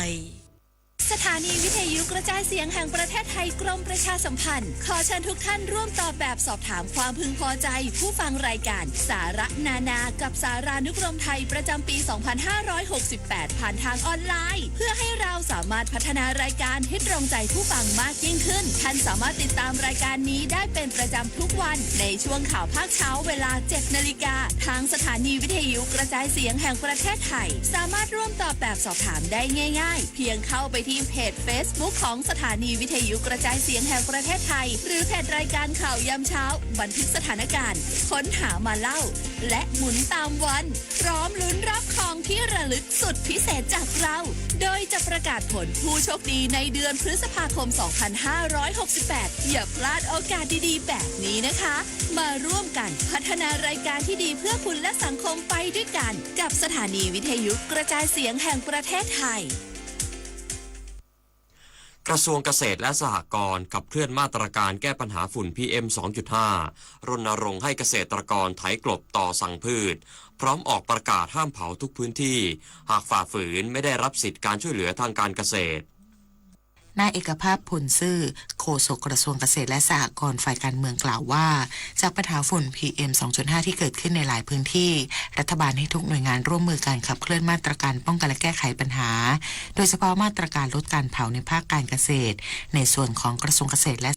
สถานีวิทยุกระจายเสียงแห่งประเทศไทย กรมประชาสัมพันธ์ ขอเชิญทุกท่านร่วมตอบแบบสอบถามความพึงพอใจผู้ฟังรายการสาระนานากับสารานุกรมไทยประจำปี สองพันห้าร้อยหกสิบแปด ผ่านทางออนไลน์ เพื่อให้เราสามารถพัฒนารายการให้ตรงใจผู้ฟังมากยิ่งขึ้น ท่านสามารถติดตามรายการนี้ได้เป็นประจำทุกวันในช่วงข่าวภาคเช้าเวลา เจ็ดนาฬิกา ทางสถานีวิทยุกระจายเสียงแห่งประเทศไทย สามารถร่วมตอบแบบสอบถามได้ง่ายๆ เพียงเข้าไปที่เพจ Facebook ของสถานีวิทยุกระจายเสียงแห่งประเทศไทย หรือเพจรายการข่าวยามเช้า บันทึกสถานการณ์ ค้นหามาเล่า และหมุนตามวัน พร้อมลุ้นรับของที่ระลึกสุดพิเศษจากเรา โดยจะประกาศผลผู้โชคดีในเดือนพฤษภาคม สองพันห้าร้อยหกสิบแปด อย่าพลาดโอกาสดีๆ แบบนี้นะคะ มาร่วมกันพัฒนารายการที่ดีเพื่อคุณและสังคมไปด้วยกัน กับสถานีวิทยุกระจายเสียงแห่งประเทศไทย กระทรวงเกษตรและสหกรณ์ขับเคลื่อนมาตรการแก้ปัญหาฝุ่น พีเอ็ม สองจุดห้า รณรงค์ให้เกษตรกรไถกลบต่อสั่งพืช พร้อมออกประกาศห้ามเผาทุกพื้นที่ หากฝ่าฝืนไม่ได้รับสิทธิ์การช่วยเหลือทางการเกษตร นายเอกภาพ พลซื่อ โฆษกกระทรวงเกษตรและสหกรณ์ฝ่ายการเมืองกล่าวว่า จากปัญหาฝุ่น พีเอ็ม สองจุดห้า ที่เกิดขึ้นในหลายพื้นที่ รัฐบาลให้ทุกหน่วยงานร่วมมือกันขับเคลื่อนมาตรการป้องกันและแก้ไขปัญหา โดยเฉพาะมาตรการลดการเผาในภาคการเกษตร ในส่วนของกระทรวงเกษตรและ